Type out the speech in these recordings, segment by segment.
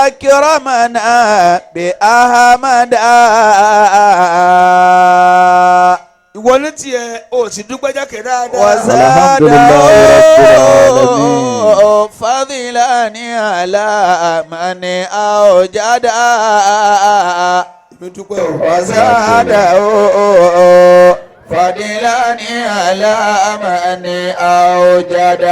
أكرمنا بأحمد. Ìwọ ní tiẹ̀ o sì dúpẹ́ jákè dáadáa. Alhamdulillahi rabbil alamin. وزاده فضلا على من أوجد. Èmi dúpẹ́ o. وزاده فضلا على من أوجد.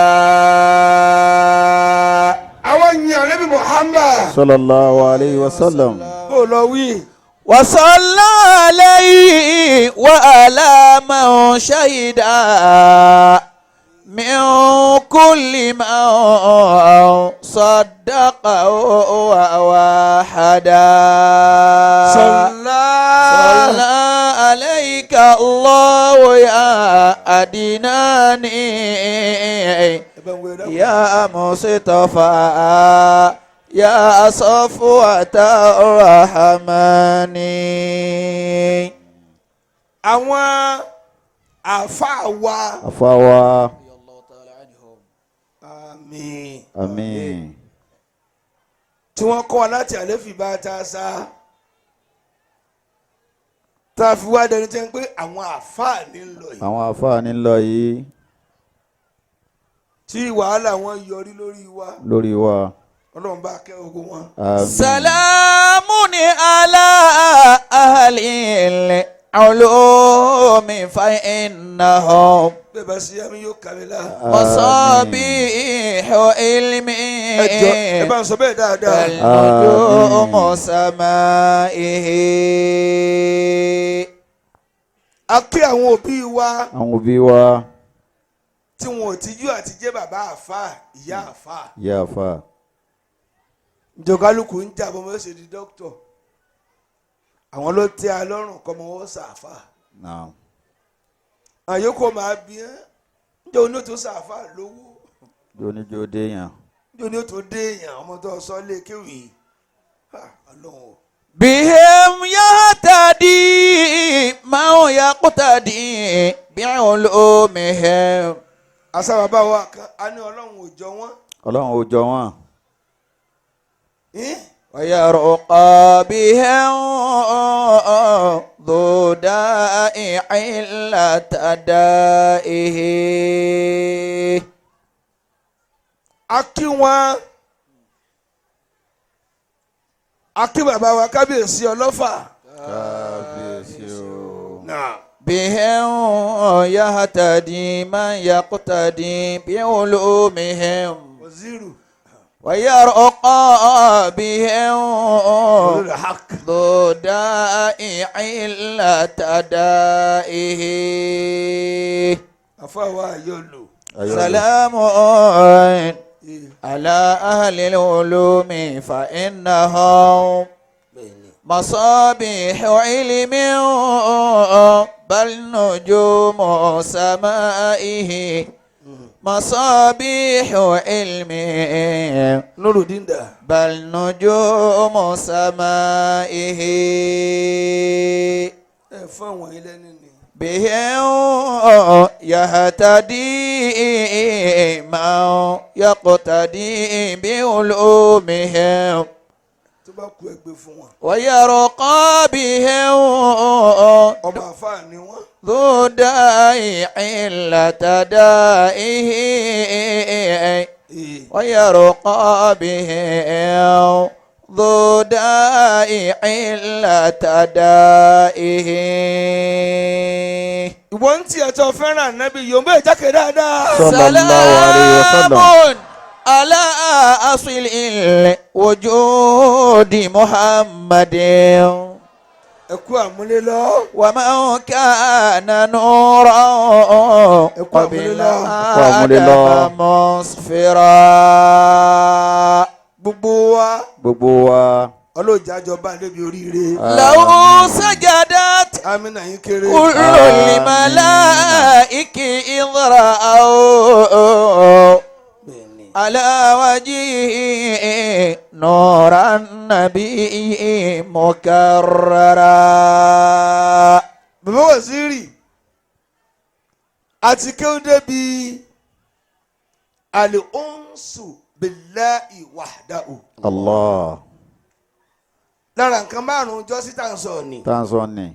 Àwọn yìnyín Ànábì Muhammad. Sallallahu alayhi wa sallam. Kó o lọ wí. وصلى عليه وعلى من شهد من كل من صدقه ووحدا. صلى. صلى عليك الله يا أدناني. Ẹ bá ń wé dákun. يا مصطفى يا صفوة الرحمن. Àwọn àáfàá wa. Àfáwa. Àmín. Àmín. Tí wọ́n kọ́ wa láti àléfì bá ta sa tá a fi wá dẹni tẹ́ ń pé àwọn àáfàá ní ń lọ yìí. Àwọn àfáà ní lọ yìí. Tí wàhálà wọn yọrí lórí wa. Lórí wa. Ọlọ́run bá kẹ́ ogun wọn. Àmín. سلام على أهل العلوم فإنهم Bẹ́ẹ̀ bá ṣe yá mi yóò kàmí lá. مصابيح علم. Ẹ jọ ẹ bá ń sọ bẹ́ẹ̀ dáadáa. بل نجوم سمائه. A kí àwọn òbí wa Àwọn òbí wa. tí wọn ò tijú àti jẹ́ bàbá àfáà, ìyá àfáà. Ìyá àfáà. Ìjọkálukú ń jà bọ́mọ ṣe di dókítọ̀, àwọn ló tẹ́ a lọ́rùn kọ́mọ wọ́n sàáfà. Naam. Àyókò máa bí ẹ́ ǹjẹ́ oní tó sàáfà lówó? Jóníjó déyàn. Ǹjẹ́ oní tó dé èèyàn ọmọ tó sọ lé kéwì? Ọlọ́run o. بهم يهتدي من يقتدي بعلومهم. Àṣà bàbá wa kan a ní Ọlọ́run ò jọ wọ́n. Ọlọ́run ò jọ wọ́n. Ín? ويرقى بهم ذو داء علة دائه. A kí wọn, a kí bàbá wa kábíyèsí ọlọ́fà. Kábíyèsí o. Náà. بهم يهتدي من يقتدي بعلومهم. Waziri. ويرقى بهم Olórí hak. ذو داء علة دائه. Àfáà ayọ̀lò. سلام على أهل العلوم فإنهم مصابيح علم بل نجوم سمائه، مصابيح علم Nurudin dà. بل نجوم سمائه. Ẹ fún àwọn ilé nínú. بهم يهتدي من يقتدي بعلومهم. Tó bá kú ẹgbẹ́ fún wọn. ويرقى بهم Ọmọ àfáà ni wọ́n. ذو داء علة دائه. Ee. ويرقى بهم ذو داء علة دائه. Ìwọ ń tiẹ̀ tó fẹ́ràn Ànábì yòó bẹ́ẹ̀ jákè dáadáa. Sallallahu alayhi wa sallam. سلام على أصل الوجود محمد. Ẹ kú àmúlélọ́. ومن كان نورا قبل Ẹ̀kú àmúlélọ́. آدم مسفرا. Gbogbo wa. Gbogbo wa. Ọlọ́jàjọ bá débi oríire. لو سجدت Amina yín kéré. كل الملائكة إذ رأوا على وجهه نور النبي مكررا. Bàbá waziri àti kéwú débi al-unsu. billahi wahdahu. Allah. Lára nǹkan márùn-ún jọ́sí tá à ń sọ ni. Tá à ń sọ ni.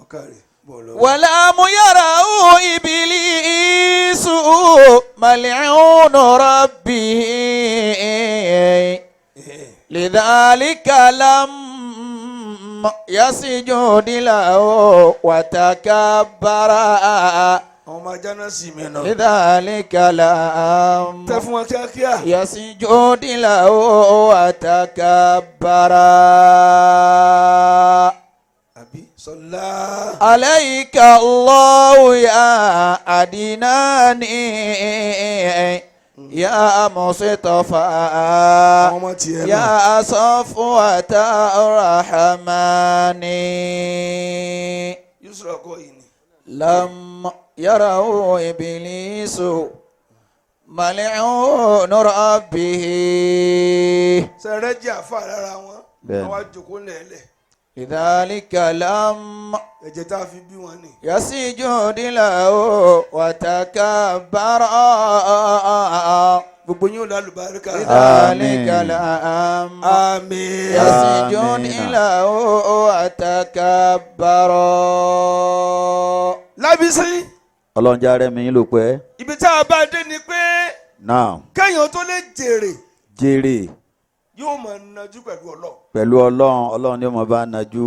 Ọkà rẹ̀ bọ̀ lọ. ولم يره إبليس ملعون ربه لذلك لم يسجد له وتكبر Àwọn ọmọ ajá náà sì mí nà. لذلك لم Tẹ fún wọn kíákíá. يسجد له وتكبر. Àbí sọlá. عليك الله يا عدناني يا مصطفى Àwọn ọmọ tiẹ̀ náà. يا صفوة الرحمن. Yusuf ọkọ yìí ni. لم يره إبليس ملعون ربه. Sẹ̀rẹ̀ jẹ́ àfa lára wọn. Bẹ́ẹ̀ni. Àwọn àjòkó lẹ̀lẹ̀. لذلك لم Ẹ̀jẹ̀ tá a fi bí wọn ni. يسجد له وتكبر. Gbogbo yín ò lálùbáríkà. لذلك آمين. لم Àmín. يسجد آمين. له وتكبر. Lábísí. Ọlọ́run jẹ́ arẹ́ mi yín ló pẹ́. Ibi tá a bá dé ni pé Náà kéèyàn tó lè jèrè jèrè yóò máa najú pẹ̀lú Ọlọ́run. Pẹ̀lú Ọlọ́run, Ọlọ́run ni ó mọ̀ bá najú.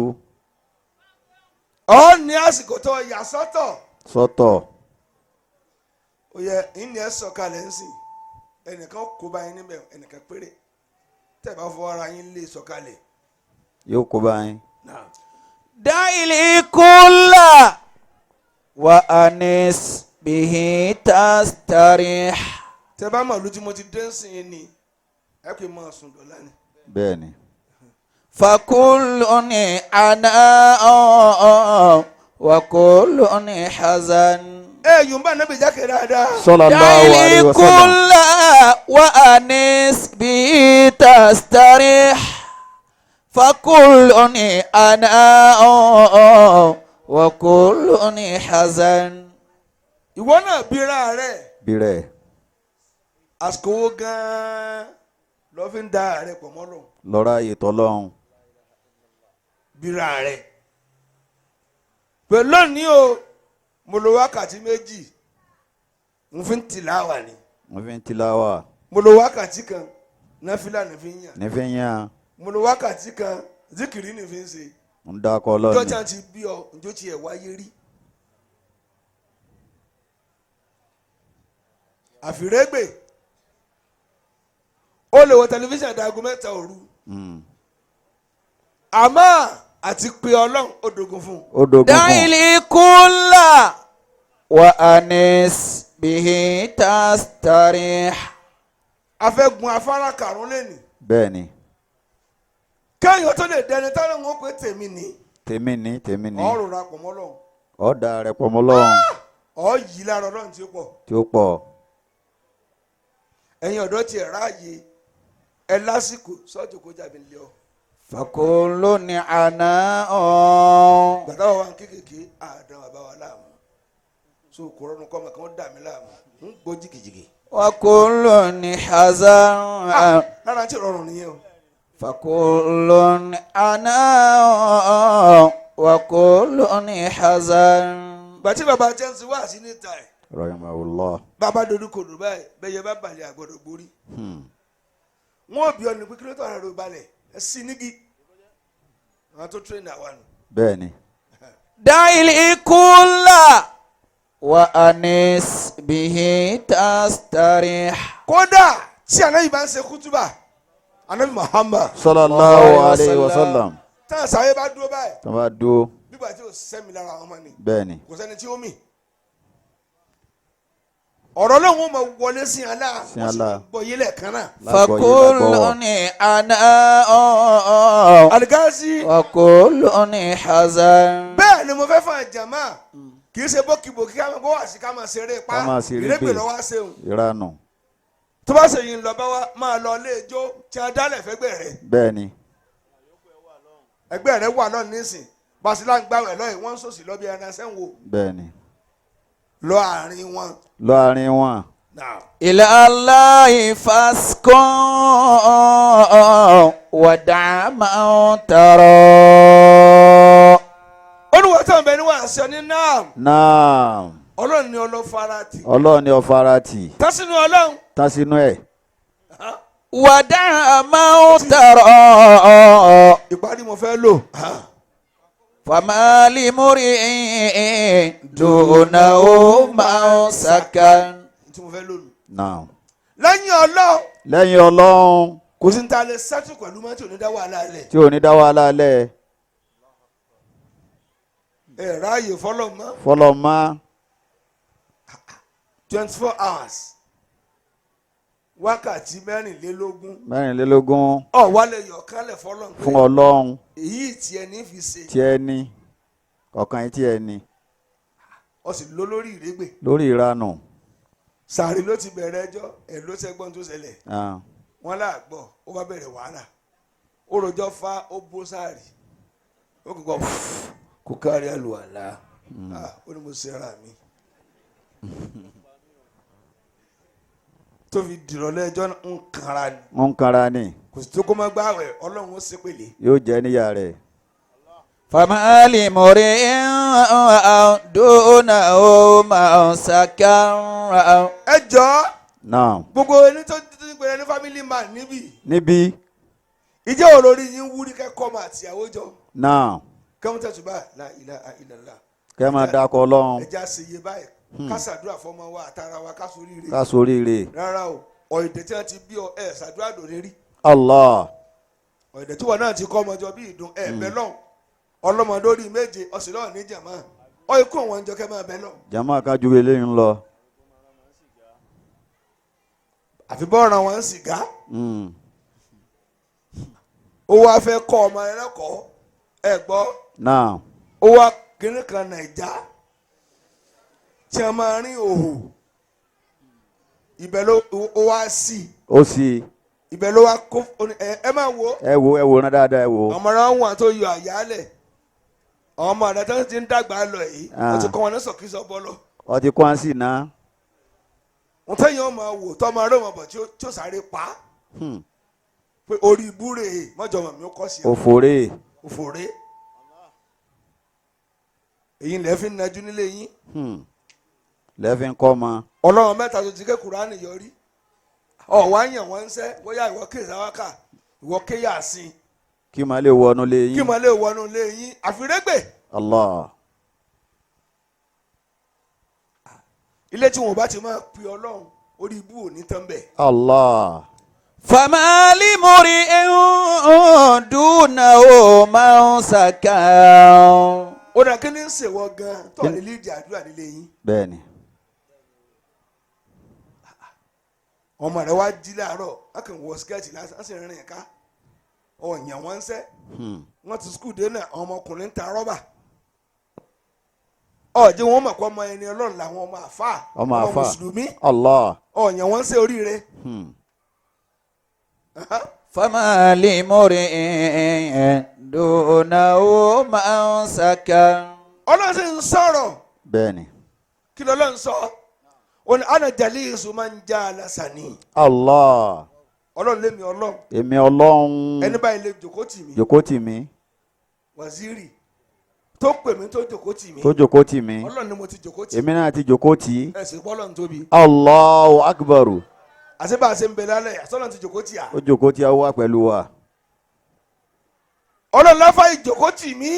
Ọ ní àsìkò tó yà sọ́tọ̀. Sọ́tọ̀. Ó yẹ ìní ẹ sọ̀kalẹ̀ ń sìn, ẹnìkan kó bá yín níbẹ̀, ẹnìkan péré tẹ́ bá fọwọ́ ara yín lé sọ̀kalẹ̀. Yóò kó bá yín. Náà. دع كل وأنس به تستريح. Tẹ́ bá mọ̀ lójú mo ti dé ń sìn yín ni ẹ kì í máa sùn dọ̀la ni. Bẹ́ẹ̀ ni. فكل عناء وكل حزن. Ẹ yorùbá náà bèjà kẹ́ dáadáa. Sallallahu alayhi دع wa sallam. كل وأنس به تستريح فكل عناء وكل حزن. Ìwọ náà bíra rẹ. Bírẹ̀. Àsìkò wo gan-an lọ́ fi ń da ààrẹ pọ̀ mọ́ lọ. Lọ́ra ètò Ọlọ́run. Bíra rẹ pẹ̀lú lónìí o, mo lo wákàtí 2 mo fi ń tìláwà ni. Wọ́n fi ń tiláwà. Mo lo wákàtí 1 náfìlà ní fi ń yàn. Ní fi ń yàn. Mo lo wákàtí 1 zikiri ní fi ń ṣe. Ń dákọ̀ Ọlọ́run. Njọ́ tí a ti bí ọ, njọ́ tí ẹ wáyé rí àfìrẹ́gbè ó lè wo tẹlifíṣàn dago 3 òru, àmọ́ àti pé Ọlọ́run ó dogun fún un. Ó dogun fún un. دع كل وأنس به تستريح. A fẹ́ gun afárá karùn-ún lẹ́nìí. Bẹ́ẹ̀ ni. Kéèyàn tó lè dẹni táwọn ń pè tèmi ní. Tèmi ní, tèmi ní. Ọ̀rùn ra pọ̀ mọ́ Ọlọ́run. Ọ̀dà rẹ̀ pọ̀ mọ́ Ọlọ́run. Ọ̀ yìí lára Ọlọ́run tí ó pọ̀. Tí ó pọ̀. Ẹ̀yin ọ̀dọ́ tiẹ̀ ráàyè ẹ lásìkò sọ́jọ́ kó jáde lé ọ. فكل عناء. Gbàtà wà wà kékèké àdán bàbá wa láàmú so kò rọrùn kọ́ ọmọ kan dà mí láàmú ń gbọ́ jìgìjìgì. وكل حزن. Lára tí rọrùn nìyẹn o. فكل عناء وكل حزن. Gbàtí bàbá jẹ́ ń ti wá sí níta ẹ̀. Rahimahullah. Bàbá dorí kodò báyìí, bẹ́ẹ̀ yẹ bá balẹ̀ àgbọ̀dọ̀ gborí. Wọ́n bí ọ ní pé kí ló tọ̀ ara rẹ̀ balẹ̀ ẹ sí nígi àwọn tó tírẹ̀nì àwa nù. Bẹ́ẹ̀ ni. دع كل وأنس به تستريح. Kódà tí anabi bá ń ṣe kútúbà, anabi Muhammad, Sallallahu alayhi wa sallam. Táwọn sàyẹ bá dúró báyìí, Tó bá dúró. Nígbà tí ò sẹ́mi lára àwọn ọmọ ni. Bẹ́ẹ̀ ni. Kò sẹ́ni tí ó mì ọ̀rọ̀ lóun ó mọ wọlé sí alá Sí Allah. gbọ́ yé lẹ́ẹ̀kan náà. Lágbọ̀ọ́yé, فكل lágbọ̀ọ́wọ̀. عناء Aligasi. وكل حزن. Bẹ́ẹ̀ ni mo fẹ́ fún àjàmá, kì í ṣe bókibòkí ká máa bó wà sí ká máa ṣeré pa Ká máa ṣeré ìrẹ́gbẹ̀ gbè. lọ́wọ́ ṣeun. Ìranù. Tó bá ṣe yìí ń lọ bá wa máa lọ ilé ijó tí a dálẹ̀ fẹ́gbẹ́ rẹ̀. Bẹ́ẹ̀ ni. Ẹgbẹ́ rẹ̀ wà lọ́nà nísìn basila ń gbàwẹ̀ lọ́yìn wọ́n ń sòsì lọ́bí ẹran sẹ́wọ̀n. Bẹ́ẹ̀ ni. Lọ àárín wọn. Lọ àárín wọn. Now, إلى الله فاسكن ودع ما ترى. Olùwà tó ń bẹ ní wàásù ní náà. Naam. Ọlọ́run ni ọlọ́fara tì. Ọlọ́run ni ọ̀fara tì. Tásínú ọlọ́run. Tán sínú ẹ̀. ودع ما ترى. Ìparí mo fẹ́ lò. فما لمرئ دونه ما سكن. Tí mo fẹ́ lò nù. Naam. Lẹ́yìn ọlọ́run. Lẹ́yìn ọlọ́run. Kò sí ní ta lè sẹ́tù pẹ̀lú mọ́tò ní dá wàhálà lẹ̀. Tí ò ní dá wàhálà lẹ̀. Ẹ ráàyè fọlọ́ mọ́. Fọlọ́ mọ́. 24 hours, wákàtí 24. 24. Ọ̀ wálé yọ̀ kálẹ̀ fọlọ́ Fún ọlọ́run. Èyí tí ẹ ní fi ṣe. Tí ẹ ní. Ọ̀kan yìí tí ẹ ní. Ọ sì lọ lórí ìrégbè. Lórí ìranù. Sàrí ló ti bẹ̀rẹ̀ ẹjọ́ ẹ̀ ló ṣẹ́gbọ́n tó ṣẹlẹ̀. Ah. Wọn láàgbọ̀ ó bá bẹ̀rẹ̀ wàhálà, ó rojọ́ fa ó bó sáàrì, ó kò gbọ́ kó kárí àlùwàlà. Ah, ó ní mo ṣe ara mi tó fi dìrọ̀lẹ́ ẹjọ́ náà ń kanra ni. Wọ́n ń kanra ni. Kò sí tó kó má gbààwẹ̀, ọlọ́run ó ṣépèlé. Yóò jẹ́ níyà rẹ̀. فما لمرئ دونه ما سكن. Ẹ jọ Naam. gbogbo ẹni tó ń pèrè ní family man níbí, Níbí. ìjẹ́ olórí yín wúrí kẹ́kọ̀ọ́ ọmọ àtìyàwó jọ. Naam. Kẹ́mú tẹ̀sùbá la ilaha illallah. Kẹ́ máa dákọ̀ ọlọ́run. Ẹja ṣe iye báyìí, ká ṣàdúrà fọmọ wa àtara wa ká soríire. Ká soríire. Rárá o, ọ̀ìdẹ̀ tí wọ́n ti bí ọ ẹ̀ ṣàdúrà dòní rí. Allah. Ọ̀ìdẹ̀ tí wọn náà ti kọ́ ọmọjọ bí ìdùn ẹ̀ bẹ́ lọ́hùn ọlọ́mọdórí méje ọ̀sìn lọ́hùn ní jàmá ọ ikú àwọn jọ kẹ́ máa bẹ́ lọ́hùn. Jama kájú eléyìí ń lọ. Àfi bọ́ọ̀ràn wọn ń sìgá. Ó wá fẹ́ kọ́ ọmọ rẹ lẹ́kọ̀ọ́ ẹ gbọ́. Naam. Ó wá kínní kan nàìjà tí a máa rin òhò ibẹ̀ ló ó wá sí. Ó sì. Ibẹ̀ ló wá kó ẹ máa wo. Ẹ wo, ẹ wo rán dáadáa, ẹ wo. Ọmọ rẹ wọn tó yọ àyálẹ̀, ọmọ rẹ tó ti ń dàgbà lọ yìí, wọ́n ti kọ́ wọn ní sọ̀kísọ̀ bọ́lọ̀. Ọtí kwánsì náà. Wọ́n tẹ̀yìn ọmọ wò tọmọ rẹ ọmọ bọ̀ tí ó sáré pa á pé orí ibú rè é mọ́jọ́ mọ̀ mi ó kọ́ sí ẹ. Òfòrè. Òfòrè èyí lẹ́ fi ń najú nílé yín. Lẹ́ẹ̀fi ń kọ́ ma. Ọlọ́run mẹ́ta tó ti ké Kùránì yọrí ọ̀ wá yàn wọ́n ń sẹ́ bóyá ìwọ ké sáwákà, ìwọ ké yàsín. Kí màá lè wọnú lé Kí yín. màá lè wọnú lé yín àfirégbè. Allah. Ilé tí wọn bá ti máa pe ọlọ́run, orí ibú ò ní tán bẹ́ẹ̀. Allah. فما لمرئ دونه ما سكن. Ó dà, kí ni ń ṣèwọ gan tó lè lídìí àdúrà nílé yín? Bẹ́ẹ̀ni. Ọmọ rẹ wá jí láàárọ̀, wọn kàn wọ skẹ́ẹ̀tì lásán, wọn sì rìnrìn ká ọ̀yàn wọn ń sẹ́. Wọ́n ti skul dé náà, àwọn ọmọkùnrin ń ta rọ́bà ọ̀jẹ̀ wọn mọ̀ pé ọmọ ẹni ọlọ́run làwọn ọmọ àfáà. Ọmọ àfáà. Mùsùlùmí. Allah. Ọ̀yàn wọn ń sẹ́ oríire. فما لمرئ دونه ما سكن. Ọlọ́run sì ń sọ̀rọ̀. Bẹ́ẹ̀ni. Kí lọ́lọ́run sọ? Ó ní ana jalisu man jalasani. Allah. Ọlọ́run lémi ọlọ́run. Èmi ọlọ́run. Ẹni báyìí lè jòkó tì mí. Jòkó tì mí. Waziri tó pè mí tó jòkó tì mí. Tó jòkó tì mí. Ọlọ́run ni mo ti jòkó tì. Èmi náà ti jòkó tì í. Ẹ sì bọ́lọ́run tóbi. Allahu akbaru. Àti bá a ṣe ń bẹ lálẹ́ àtọ́lọ́run ti jòkó tì à. Ó jòkó tí a wà pẹ̀lú wa. Ọlọ́run láfa ìjòkó tì mí.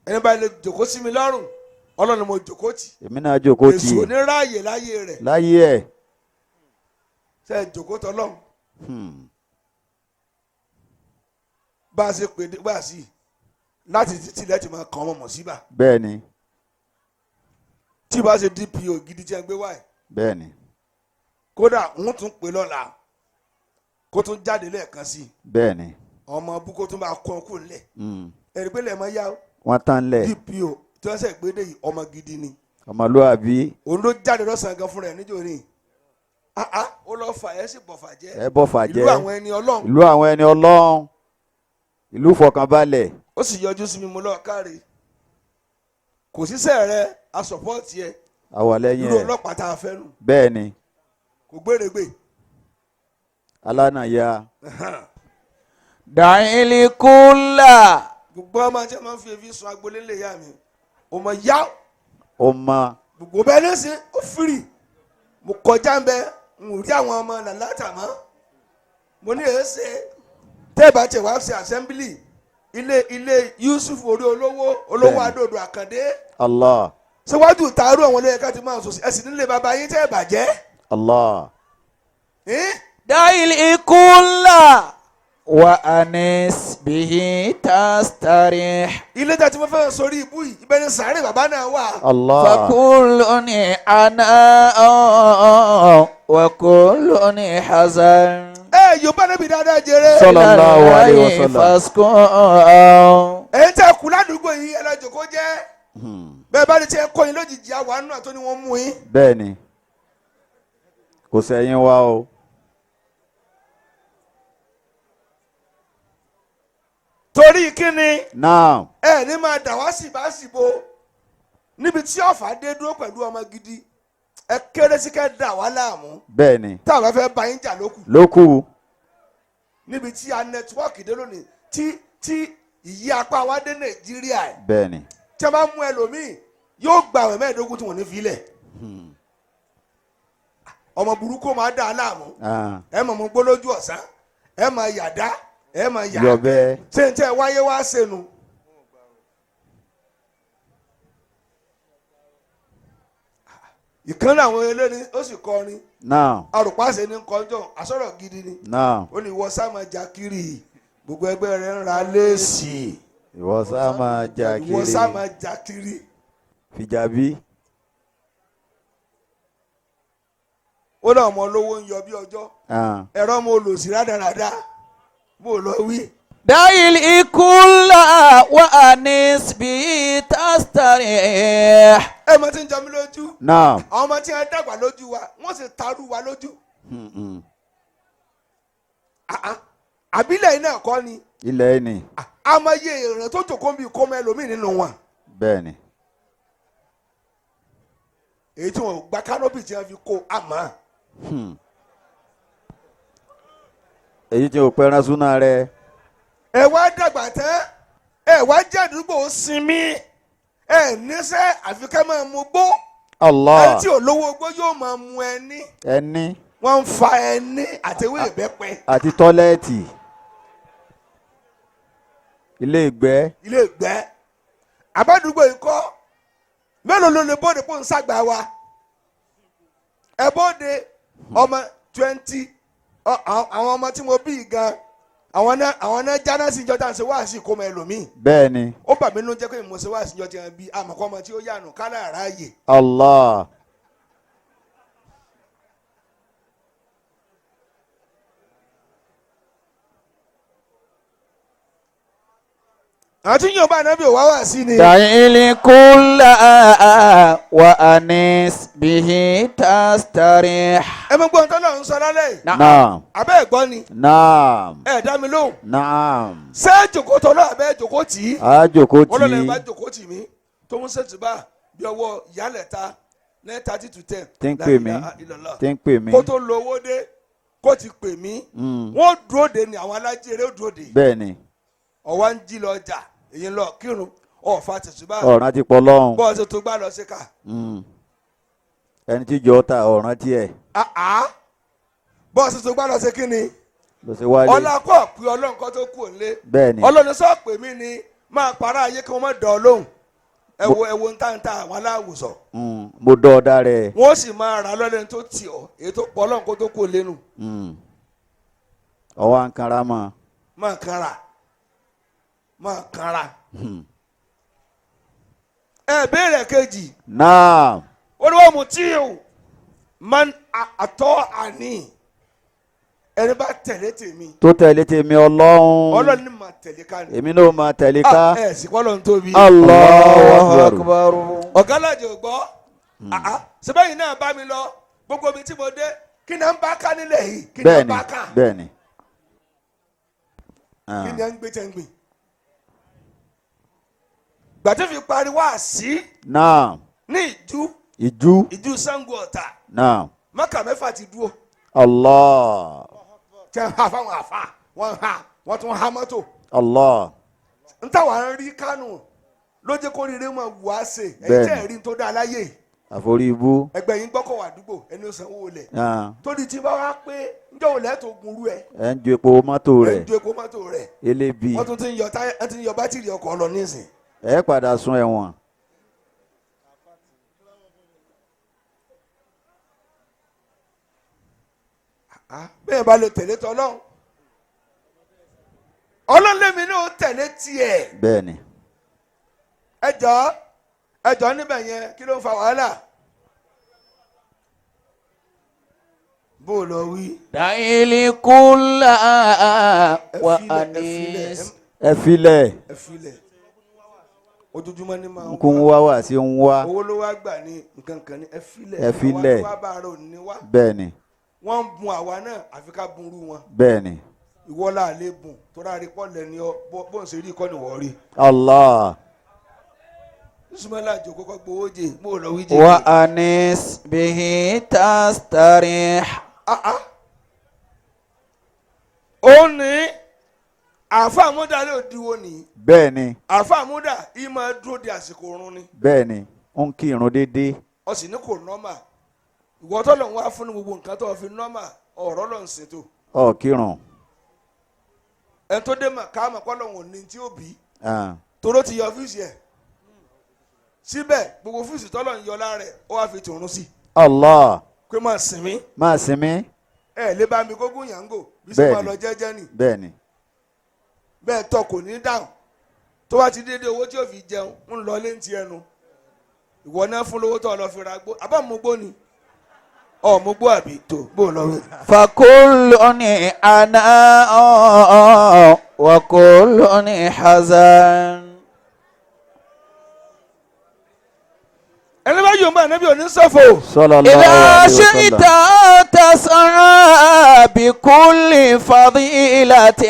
Ẹni báyìí lè jòkó sí mi lọ́rùn, ọlọ́run ni mo jòkó tì. Èmi náà jòkó tì Èso í. oníráàyè láyé rẹ̀. Láyé ẹ̀. Ṣe é jòkó tọ́lọ́run? Bá a ṣe pè dé bá a sì láti títí lẹ́tì máa kàn ọmọ mọ̀ síbà. Bẹ́ẹ̀ni. Tí bá ṣe DPO gidi tí a gbé wáyé. Bẹ́ẹ̀ni. Kódà ń tún pè lọ́la kó tún jáde lẹ́ẹ̀kan sí i. Bẹ́ẹ̀ni. Ọmọ bú kó tún bá kọ́ kó lẹ̀ ẹ̀rí pé lẹ́ẹ̀ mọ́ yá o. Wọ́n tán lẹ̀. DPO tí wọ́n sẹ̀ gbé dé yìí, ọmọ gidi ni. Ọmọlúwàbí. Òun ló jáde lọ́sàn-án gan fúnra ẹ̀ níjó ní ah ah, ó lọ fà ẹ́ sì bọ̀fà jẹ́. Ẹ bọ́ fàjẹ́. Ìlú àwọn ẹni ọlọ́run. Ìlú àwọn ẹni ọlọ́run, ìlú fọkànbalẹ̀. Ó sì yọjú sí mi, mo lọ́ọ́ káre, kò síṣẹ́ rẹ, a sọ̀pọ́ọ̀tì ẹ. Àwa lẹ́yìn Irú ẹ̀. ọlọ́pàá tá a fẹ́ nù. Bẹ́ẹ̀ ni. Kò gbèrègbè. Alánàyà. دع الكل Gbogbo ọmọ tí a máa ń fi efi sun agboolé lè yá mi ò mọ yá. Ọmọ. Gbogbo bẹ́ẹ̀ ní sìn ó fìrì, mo kọjá ń bẹ, n ò rí àwọn ọmọ làlátà mọ́. Mo ní èé ṣe tẹ́ ẹ bá tiẹ̀ wá ṣe assembly ilé ilé Yusuf orí olówó olówó. Bẹ́ẹ̀ni. Adóodò Àkàndé. Allah. Síwájú tààrú àwọn olóyè ká ti máa sọ ẹ̀sìn nílé bàbá yín tẹ́ ẹ bàjẹ́. Allah. Ẹ́n? دع الكل وأنس به تستريح. Ilé tí a ti fẹ́ fẹ́ sórí ibú yìí, ibẹ̀ ni sàárè bàbá náà wà. Allah. فكل عناء وكل حزن. Ẹ yóò bá níbi dáadáa jẹrẹ. Sallallahu alayhi wa sallam. فاسكن. Ẹ̀yin tẹ́ kú ládùúgbò yìí, ẹ lọ jòkó jẹ́. Bẹ́ẹ̀ bá ní tí ẹ kọ́ yín lójijì, àwọn àánú àtọ́ ni wọ́n mú yín. Bẹ́ẹ̀ ni, kò sẹ́yìn wa o. Torí kíni? Náà. Ẹ ní máa dà wá sí bá sì bo níbi tí ọ̀fà dé dúró pẹ̀lú ọmọ gidi, ẹ kéré sí kẹ́ dà wá láàmú. Bẹ́ẹ̀ ni. Táwọn bá fẹ́ bá yín jà lókù. Lókù. Níbi tí a nẹtíwọ́ọ̀kì dé lónìí, tí ìyí apá wa dé Nàìjíríà ẹ̀, Bẹ́ẹ̀ ni. tí a bá mú ẹlòmíì yóò gba àwẹ̀ 15 tí wọ́n ní filẹ̀, ọmọ burúkú máa dà á láàmú. Ah, Ẹ mọ̀ mú gbólójú ọ̀sán, ẹ máa yàdá, ẹ máa yà. Yọ̀bẹ. Ṣé n tẹ́ wáyé wá sẹ́nu. Ìkan náà àwọn eléyìí ó sì kọrin. Náà. Arùpàṣẹ ní kọjọ àsọ̀rọ̀ gidi ni. Náà. Ó ní ìwọ sá máa jà kiri, gbogbo ẹgbẹ́ rẹ̀ ń ra léèsì. Ìwọ sá máa jà Ìwọ sá kiri. máa jà kiri. Fìjàbí. Ó náà ọmọ olówó ń yọ bí ọjọ́. Ah, Ẹ̀rọ ọmọ olòṣì rádaràda bó lọ wí. دع الكل وأنس به تستريح. Ẹ mọ tí ń jọ mí lójú. Náà. Àwọn ọmọ tí wọn dàgbà lójú wa, wọ́n sì tarú wa lójú. Ah, ah. Àbílẹ̀ iná ẹ̀kọ́ ni. Ilẹ̀ ni. Àmọye ìrìn tó jòkó ń bí kó mọ ẹlòmíì nínú wọn. Bẹ́ẹ̀ ni. Èyí tí wọn ò gba kánópì tí wọn fi kó àmọ́. Èyí tí o pẹ́ran súná rẹ. Ẹ wá dàgbà tán, ẹ wá jẹ́ àdúgbò sinmi, ẹ níṣẹ́ àfi ká máa mu gbó. Allah. Ẹni tí ò lówó gbó yóò máa mu ẹni. Ẹni. Wọ́n ń fa ẹni àtẹwé ìbẹ́pẹ. Àti tọ́lẹ́ẹ̀tì, ilé ìgbẹ́. Ilé ìgbẹ́ àbádùgbò ikọ́ mélòó ló lè bóde pọ̀ ń sàgbà wa? Ẹ bóde ọmọ 20, àwọn ọmọ tí mo bí yìí gan, àwọn náà jáná sí ìjọta ṣe wá sí ìkómọ ẹlòmíì. Bẹ́ẹ̀ ni. Ó bà mí nínú jẹ́ pé mo ṣe wá sí ìjọ tí wọ́n bí àmọ́kọ́ ọmọ tí ó yànù kálá ráàyè. Allah. Àwọn tí yóò bá anábì wá wá sí ni. دع الكل وأنس به تستريح. Ẹ mọ gbọ́n tọ́lọ̀ ń sọ lálẹ́ yìí. Naam. Abẹ́ ẹ̀gbọ́n ni. Naam. Ẹ dá mi lóhùn. Naam. Ṣé jòkó tọ́lọ́ abẹ́ jòkó tì í? A jókòó Wọ́n lọ́nà ẹ̀ bá tì í. jòkó tì mí tó ń ṣètì bá bí ọwọ́ ìyálẹ̀ta 9:30 to 10. Tí ń pè mí. Tí ń pè mí. Kó tó lo owó dé, kó ti pè mí. Wọ́n dúró de ni, àwọn alájẹrẹ ó dúró de. Bẹ́ẹ̀ ni. Ọ̀wá ń jí lọ ọjà, èyí ń lọ kírun, ọ̀fà tẹ̀sùbá. Ọ̀ràn ti pọ̀ lọ́hùn. Bọ́ọ̀sì tó gbá lọ sí ká. Ẹni tí jọ ta ọ̀ràn tiẹ̀. Bọ́ọ̀sì tó gbá lọ sí kí ni? Ló ṣe wálé. Ọlá kọ́ pé Ọlọ́run kan tó kú òǹlé. Bẹ́ẹ̀ ni. Ọlọ́run sọ pé mí ni máa para ayé kí wọ́n má dán ọ lóhùn. Ẹ wo, ẹ wo ń tàǹtà àwọn aláwùsọ. Mo dọ́ ọ dára ẹ̀. Wọ́n sì máa rà lọ́lẹ́ni tó tì ọ́, èyí tó pọ̀ Ọlọ́run kó tó kú òǹlé nù. Ọwọ́ àǹkárá mọ́. Máa kanra, máa kanra. Ẹ béèrè kejì. Naam. Olúwa mu tí o man àtọ́ àní ẹni bá tẹ̀lé tèmi. Tó tẹ̀lé tèmi Ọlọ́run. Ọlọ́run ní ma tẹ̀lé ká ni. Èmi náà máa tẹ̀lé ká. Ẹ sì kọ́ lọ́n tóbi. Allahu Akbar. Ọ̀gá alájò gbọ́ sẹ́bẹ̀yìn náà bá mi lọ gbogbo ibi tí mo dé, kí ni à ń bá ká nílẹ̀ yìí, kí ni à ń Bẹ́ẹ̀ni. bá ká? Bẹ́ẹ̀ni. Kí ni à ń gbé tẹ́ ń gbìn? Gbàtí fi parí wá sí Naam. ní ìjú Ìjú. Ìjú Ṣàngó Ọ̀tà. Naam. Mọ́kà mẹ́fà ti dúró. Allah. Tẹ́ ń ha fáwọn àfa wọ́n ń ha wọ́n tún ha mọ́tò. Allah. N táwa ń rí Kánò ló jẹ́ kó rire mọ̀ wù á ṣe ẹ̀yin Bẹ́ẹ̀ni. tẹ́ ẹ̀ rí n tó dáa láyé yìí. Àforí ibú. Ẹgbẹ́ yín gbọ́kọ̀ wà àdúgbò ẹni ó sanwó lẹ̀. Ah, Torí tí bá wá pé njọ́ òun lẹ́ẹ̀tọ́ gun rú ẹ. Ẹ̀ ń ju epo mọ́tò Ẹ̀ rẹ̀. ń ju epo mọ́tò rẹ̀. Elébi. Wọ́n tún ti ń yọ táyà, wọ́n ti ń yọ bátìrì ọkọ̀ lọ nísìn. Ẹ̀ padà sun ẹ̀wọ̀n. Bẹ́ẹ̀ bá lè tẹ̀lé tọ́lọ́run, Ọlọ́run lèmi náà ó tẹ̀lé tiẹ̀. Bẹ́ẹ̀ni. Ẹjọ́ ẹjọ́ níbẹ̀ yẹn, kí ló ń fa wàhálà? Bó o lọ wí. دع كل Ẹ filẹ̀, ẹ filẹ̀, وأنيس Ẹ filẹ̀. ẹ filẹ̀, ojoojúmọ́ ní máa Ń kún wá wá sí ń wá. Owó ló wá gbà ní nǹkan kan ní, ẹ filẹ̀. Ẹ filẹ̀. Àwa tó wá bá ara òní wá. Bẹ́ẹ̀ni. Wọ́n ń bun àwa náà, àfi ká bun irú wọn. Bẹ́ẹ̀ni. Ìwọ là lè bùn tó rárí pọ́ lẹ́ni ọ bó ń ṣe rí kọ́ ni wọ́n rí. Allah. Sùmọ́lá àjòkó kọ́ gbowó jẹ bó o lọ wí jẹ. وأنس به تستريح. Ah, ah. Ó ní àáfàá múdà lè diwo ní. Bẹ́ẹ̀ni. Àáfàá múdà yìí máa dúró de àsìkò oorun ni. Bẹ́ẹ̀ni. Ó ń kírun déédéé. Ó sì ní kò nọ́mà, ìwọ tó lọ́n wá fún ní gbogbo nǹkan tó fi nọ́mà ọ̀rọ̀ lọ́n ṣètò. Ó kírun. Ẹni tó dé mà ká mà kọ́ lọ́n ò ní tí ó bí. Ah, Toró ti yọ fíìsì ẹ̀ síbẹ̀, gbogbo fíìsì tọ́lọ̀ ń yọ lára ẹ̀, ó wá fi tòrún sí Allah. pé máa sìn mí. Máa sinmi. Ẹ lè bá mi gógún yàngò bí sì Bẹ́ẹ̀ni. máa lọ jẹ́jẹ́ nì. Bẹ́ẹ̀ni. Bẹ́ẹ̀ tọ́ kò ní dáhùn, tó bá ti dédé owó tí yóò fi jẹun ń lọ lé ti ẹnu. Ìwọ náà fún lówó tó lọ fi ra gbó àbámugbó ni ọ̀mùgbó àbí tó bó lọ wí. فكل عناء وكل حزن. Ẹni bá yòó mọ́ ẹ̀nẹ́bí òní sọ́fò. Sallallahu إذا alaihi شئت wasallam. تسعى بكل فضيلة.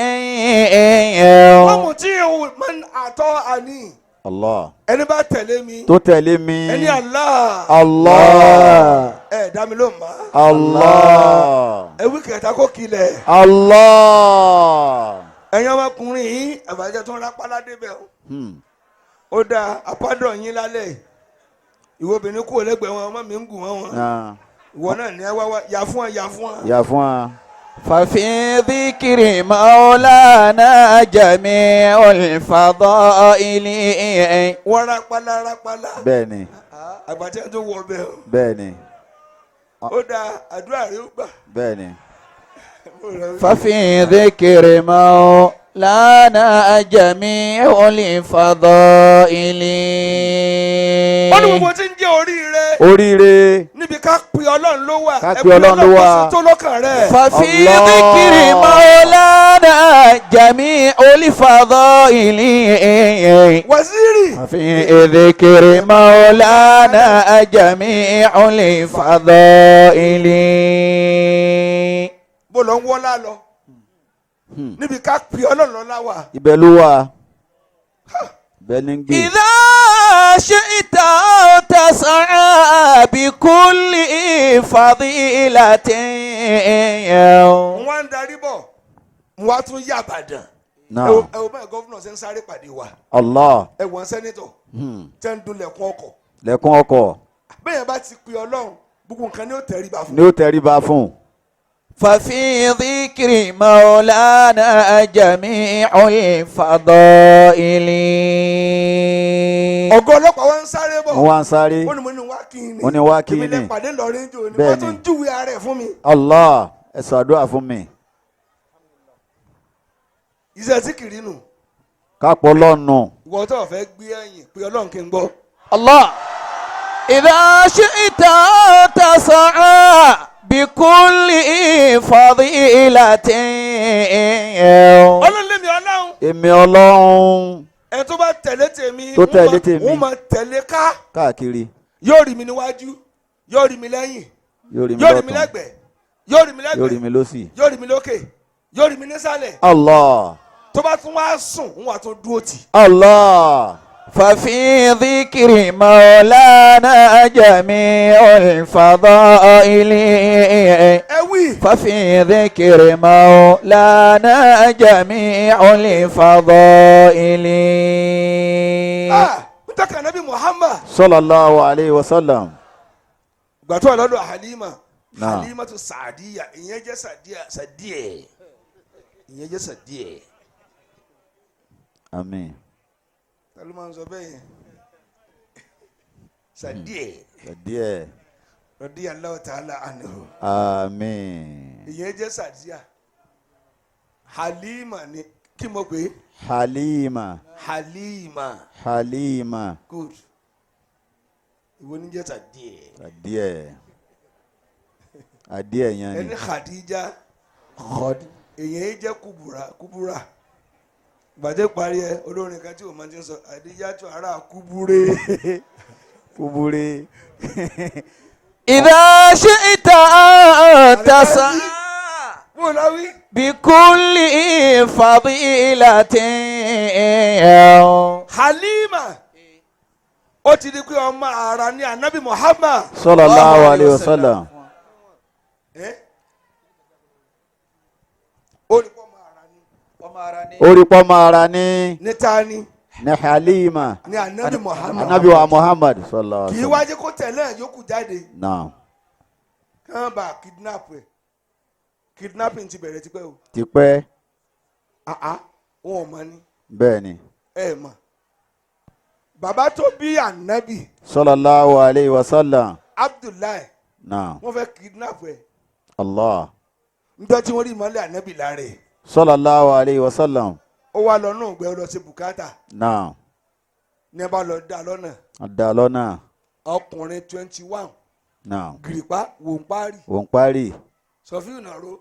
Wọ́n mú tí ìhùn mọ́n àtọ́ àní. Allah. Ẹni bá tẹ̀lé mi. Tó tẹ̀lé mi. Ẹni Allah. Allah. Ẹ dá mi ló mọ́. Allah. Ẹ wí kẹta kó kilẹ̀. Allah. Ẹ̀yin ọmọkùnrin yìí, àbájá tó ń rápálá débẹ̀ o. Ó dáa, àpádọ̀ yín lálẹ́ ìwọ obìnrin kúrò lẹ́gbẹ̀ẹ́ wọn, ọmọ mi ń gùn wọ́n wọn. Ah, Ìwọ náà ní ẹ wá wá yà fún ọ, yà fún ọ. Yà fún wa. ففي ذكر مولانا جميع الفضائل. Wọ́n rápálá rápálá. Bẹ́ẹ̀ni. Àgbàjẹ́ tó wọ ọbẹ̀ o. Bẹ́ẹ̀ni. Ó dáa, àdúrà rẹ ó gbà. Bẹ́ẹ̀ni. ففي ذكر مولانا جميع الفضائل. Ó ní gbogbo tí ń jẹ́ oríire Oríire. níbi ká pe Ọlọ́run ló wà. Ká Ẹ pe Ọlọ́run ló wà. kó sì tó lọ́kàn rẹ̀. ففي الله. ذكر مولانا جميع الفضائل. Waziri. ففي ذكر مولانا جميع الفضائل. Bó lọ ń wọ́lá lọ níbi ká pe Ọlọ́run lọ́lá wà. Ibẹ̀ ló wà. Ibẹ̀ ní ń gbé. إذا شئت تسعى بكل فضيلة. Mo wá ń darí bọ̀, mo wá tún yà Ìbàdàn. Náà. Ẹ wo báyìí governor ṣe ń sáré pàdé wa. Allah. Ẹ wọ́n senator tẹ́ ń dunlẹ̀kùn ọkọ̀. Lẹ̀kùn ọkọ̀. Bẹ́ẹ̀ yẹn bá ti pe Ọlọ́run, gbogbo nǹkan ni ó tẹríba fún. Ni ó tẹríba fún. ففي ذكر مولانا جميع الفضائل. Ọ̀gá ọlọ́pàá wa ń sáré bọ̀. Wọ́n wá ń sáré. Ó ní mo ní wá kí ni. Ó ní wá kí Èmi lè ni. pàdé lọ́rin jò ní. Bẹ́ẹ̀ Wọ́n tún ni. júwe ara ẹ̀ fún mi. Allah. Ẹ ṣàdúrà fún mi. Iṣẹ́ tí kìrì nù. Kápọ̀ lọ́nù. Ìwọ tó fẹ́ gbé ẹ̀yìn pé Ọlọ́run kí n gbọ́. الله إذا شئت تسعى بكل فضيلة. Ọlọ́run lèmi Ọlọ́run. Èmi Ọlọ́run. Ẹ tó bá tẹ̀lé tèmi. Tó tẹ̀lé tèmi. Wọ́n máa tẹ̀lé ká. Káàkiri. Yóò rí mi níwájú, yóò rí mi lẹ́yìn, Yóò rí mi yóò rí mi lọ́tùn. lẹ́gbẹ̀ẹ́, yóò rí mi Yóò rí lẹ́gbẹ̀ẹ́, mi lósì. yóò rí mi lókè, yóò rí mi nísàlẹ̀. Allah. Tó bá tún wá sùn, ń wà tó dúró tì. Allah. ففي ذكر مولانا جميع الفضائل Ẹ wí. ففي ذكر مولانا جميع الفضائل Ah, n tọ́ka nabi Muhammad. Sallallahu alayhi wa sallam. Gbàtọ́ àlọ́dọ̀ Halima. Naam. Halima tó Sàdíyà, ìyẹn jẹ́ Sàdíyà, Sàdíyẹ. Ìyẹn jẹ́ Sàdíyẹ. Àmín. Ta ló máa ń sọ bẹ́ẹ̀ yẹn? Sàdíyẹ. Díẹ̀. Radiyallahu ta'ala anhu. Àmín. Ìyẹn jẹ́ Sàdíyà. Halima ni kí mo pè é? Halima. Halima. Halima. Good. Ìwọ ní jẹ́ Sàdíyẹ. Díẹ̀. Adíẹ̀ yẹn ni. Ẹni Khadija. Èyàn jẹ́ kubura kubura. Gbàdé parí ẹ olórin kan tí o máa ti ń sọ Khadija tó ara kubure. Kubure. إذا شئت أن تسعى Bó la wí? بكل فضيلة Halima ó ti di pé ọmọ ara ní anabi Muhammad. Sallallahu alayhi wa sallam. Ẹ́? Ó ní pé ọmọ ara ní. ọmọ ara ní. Orí pọ́nmọ́ ara ní Ní ta ni? ní Halima. Ní anabi Muhammad. Anabi wa Muhammad sallallahu Kì í alayhi wa sallam. wájú kó tẹ̀lé ẹ̀ yókù jáde. Naam. Kán bá kidnap ẹ̀. Kidnapping ti bẹ̀rẹ̀ tipẹ́ o. Tipẹ́. Àá wọn ò mọ ni. Bẹ́ẹ̀ ni. Ẹ mọ̀. Bàbá tó bí anabi Sallallahu alayhi wa sallam. Abdullahi Naam. wọ́n fẹ́ kidnap ẹ̀. Allah. Níjọ́ tí wọ́n rí ìmọ́lẹ̀ anabi lára ẹ̀. Sallallahu alayhi wa sallam. Ó wá lọ náà gbẹ́ lọ sí bùkátà. Naam. Ní ẹ bá lọ dá lọ́nà. Adalọ́nà. Ọkùnrin 21 Naam. gìrìpá wòǹpárì Òun parí. sọfíù nàró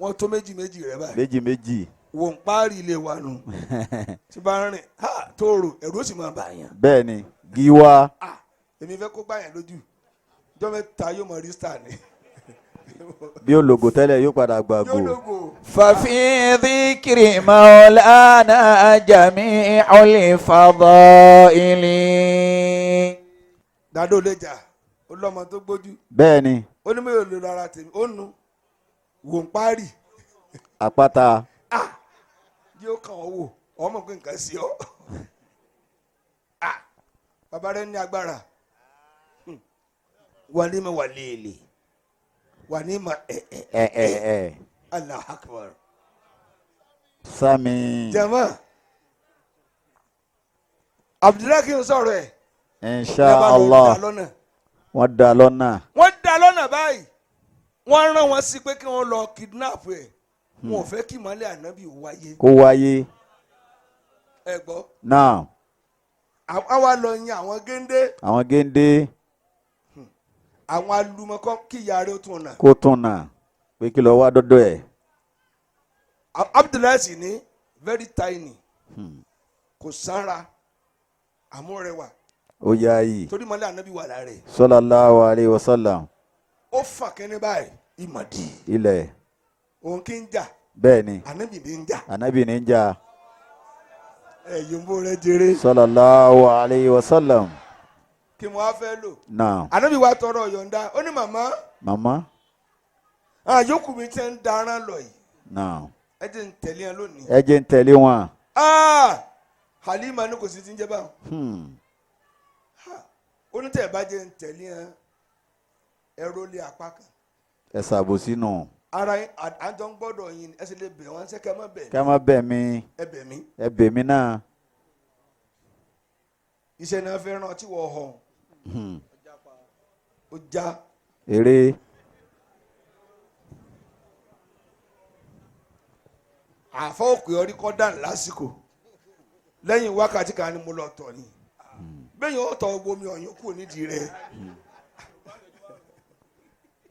wọn tó méjì méjì rẹ báyìí Méjì méjì. wòǹpárì lè wà nù tí bá ń rìn ha tóòrò ẹ̀rù ó sì máa bà yàn. Bẹ́ẹ̀ ni. Giwa. Ah, èmi fẹ́ kó gbà yàn lójú ọjọ́ mẹ́ta yóò mọ rí star ni. Bí ó lògò tẹ́lẹ̀ yóò padà gbàgbó. Yóò lógo. ففي ذكر مولانا جميع الفضائل Dàdó lè jà ó lọ́mọ tó gbójú. Bẹ́ẹ̀ ni. Ó ní mẹ́rin lè rárá tèmi ó nu wòǹpárì. Àpáta. Ah, yóò kàn ọ́ wò ọmọ pé nǹkan sí ọ. Ah, bàbá rẹ ní agbára. Wà ní ma wà léèlè wà ní ma ẹ ẹ. Ẹ ẹ ẹ. Allah akbar. Sami. Jama Abdullahi kì í sọ̀rọ̀ ẹ̀. Insha Allah. Wọ́n dá lọ́nà. Wọ́n dá lọ́nà báyìí, wọ́n rán wọn sí pé kí wọ́n lọ kidnap ẹ̀. Wọn ò fẹ́ kí ìmọ̀lẹ̀ ànábì wáyé. Kó wáyé. Ẹ gbọ́. Naam. Àwa lọ yan àwọn géńdé. Àwọn géńdé. Àwọn alumọkọ kí ìyá rẹ ó tún nà. Kó tún nà. Pé kí lọ wá dọ́dọ̀ ẹ̀. Abdullahi sì ní very tiny. Kò sanra àmúrẹwà. Ó yá yìí. Torí mọ́lẹ̀ ànábì wà lára ẹ̀. Sallallahu alayhi wa sallam. Ó fà kẹ́ni báyìí ìmọ̀dí. Ilẹ̀. Òun kì í jà. Bẹ́ẹ̀ ni. Ànábì ní ń jà. Ànábì ní ń jà. Ẹ yòǹbó rẹ jèrè. Sallallahu alayhi wa sallam. Kí mo wá fẹ́ lò. Naam. Ànábì wa tọrọ yọ̀ǹda ó ní màmá. Màmá. Àyókù mi ti ń darán lọ yìí. Naam. Ẹ jẹ́ ń tẹ̀lé ẹ lónìí. Ẹ jẹ́ ń tẹ̀lé wọn. Halima ní kò sí ti ń jẹ́ báwọn. Ó ní tẹ̀ bá jẹ́ ń tẹ̀lé ẹ ẹ̀rọ lé apá kan. Ẹ ṣàbòsí nù. Ara àjọ ń gbọ́dọ̀ yín ẹ sì lè bẹ̀ wọ́n ṣé kẹ́ má bẹ̀ mí. Kẹ́ má bẹ̀ mí. Ẹ bẹ̀ mí. Ẹ bẹ̀ mí náà. Iṣẹ́ náà fẹ́ ràn tí wọ́n hàn. Ó já. Eré. Àfọ òkè ọrí kọ́ dàn lásìkò lẹ́yìn wákàtí kan ni mo lọ tọ̀ ni bẹ́ẹ̀ yóò tọ̀ omi ọ̀yún kù nídìí rẹ̀.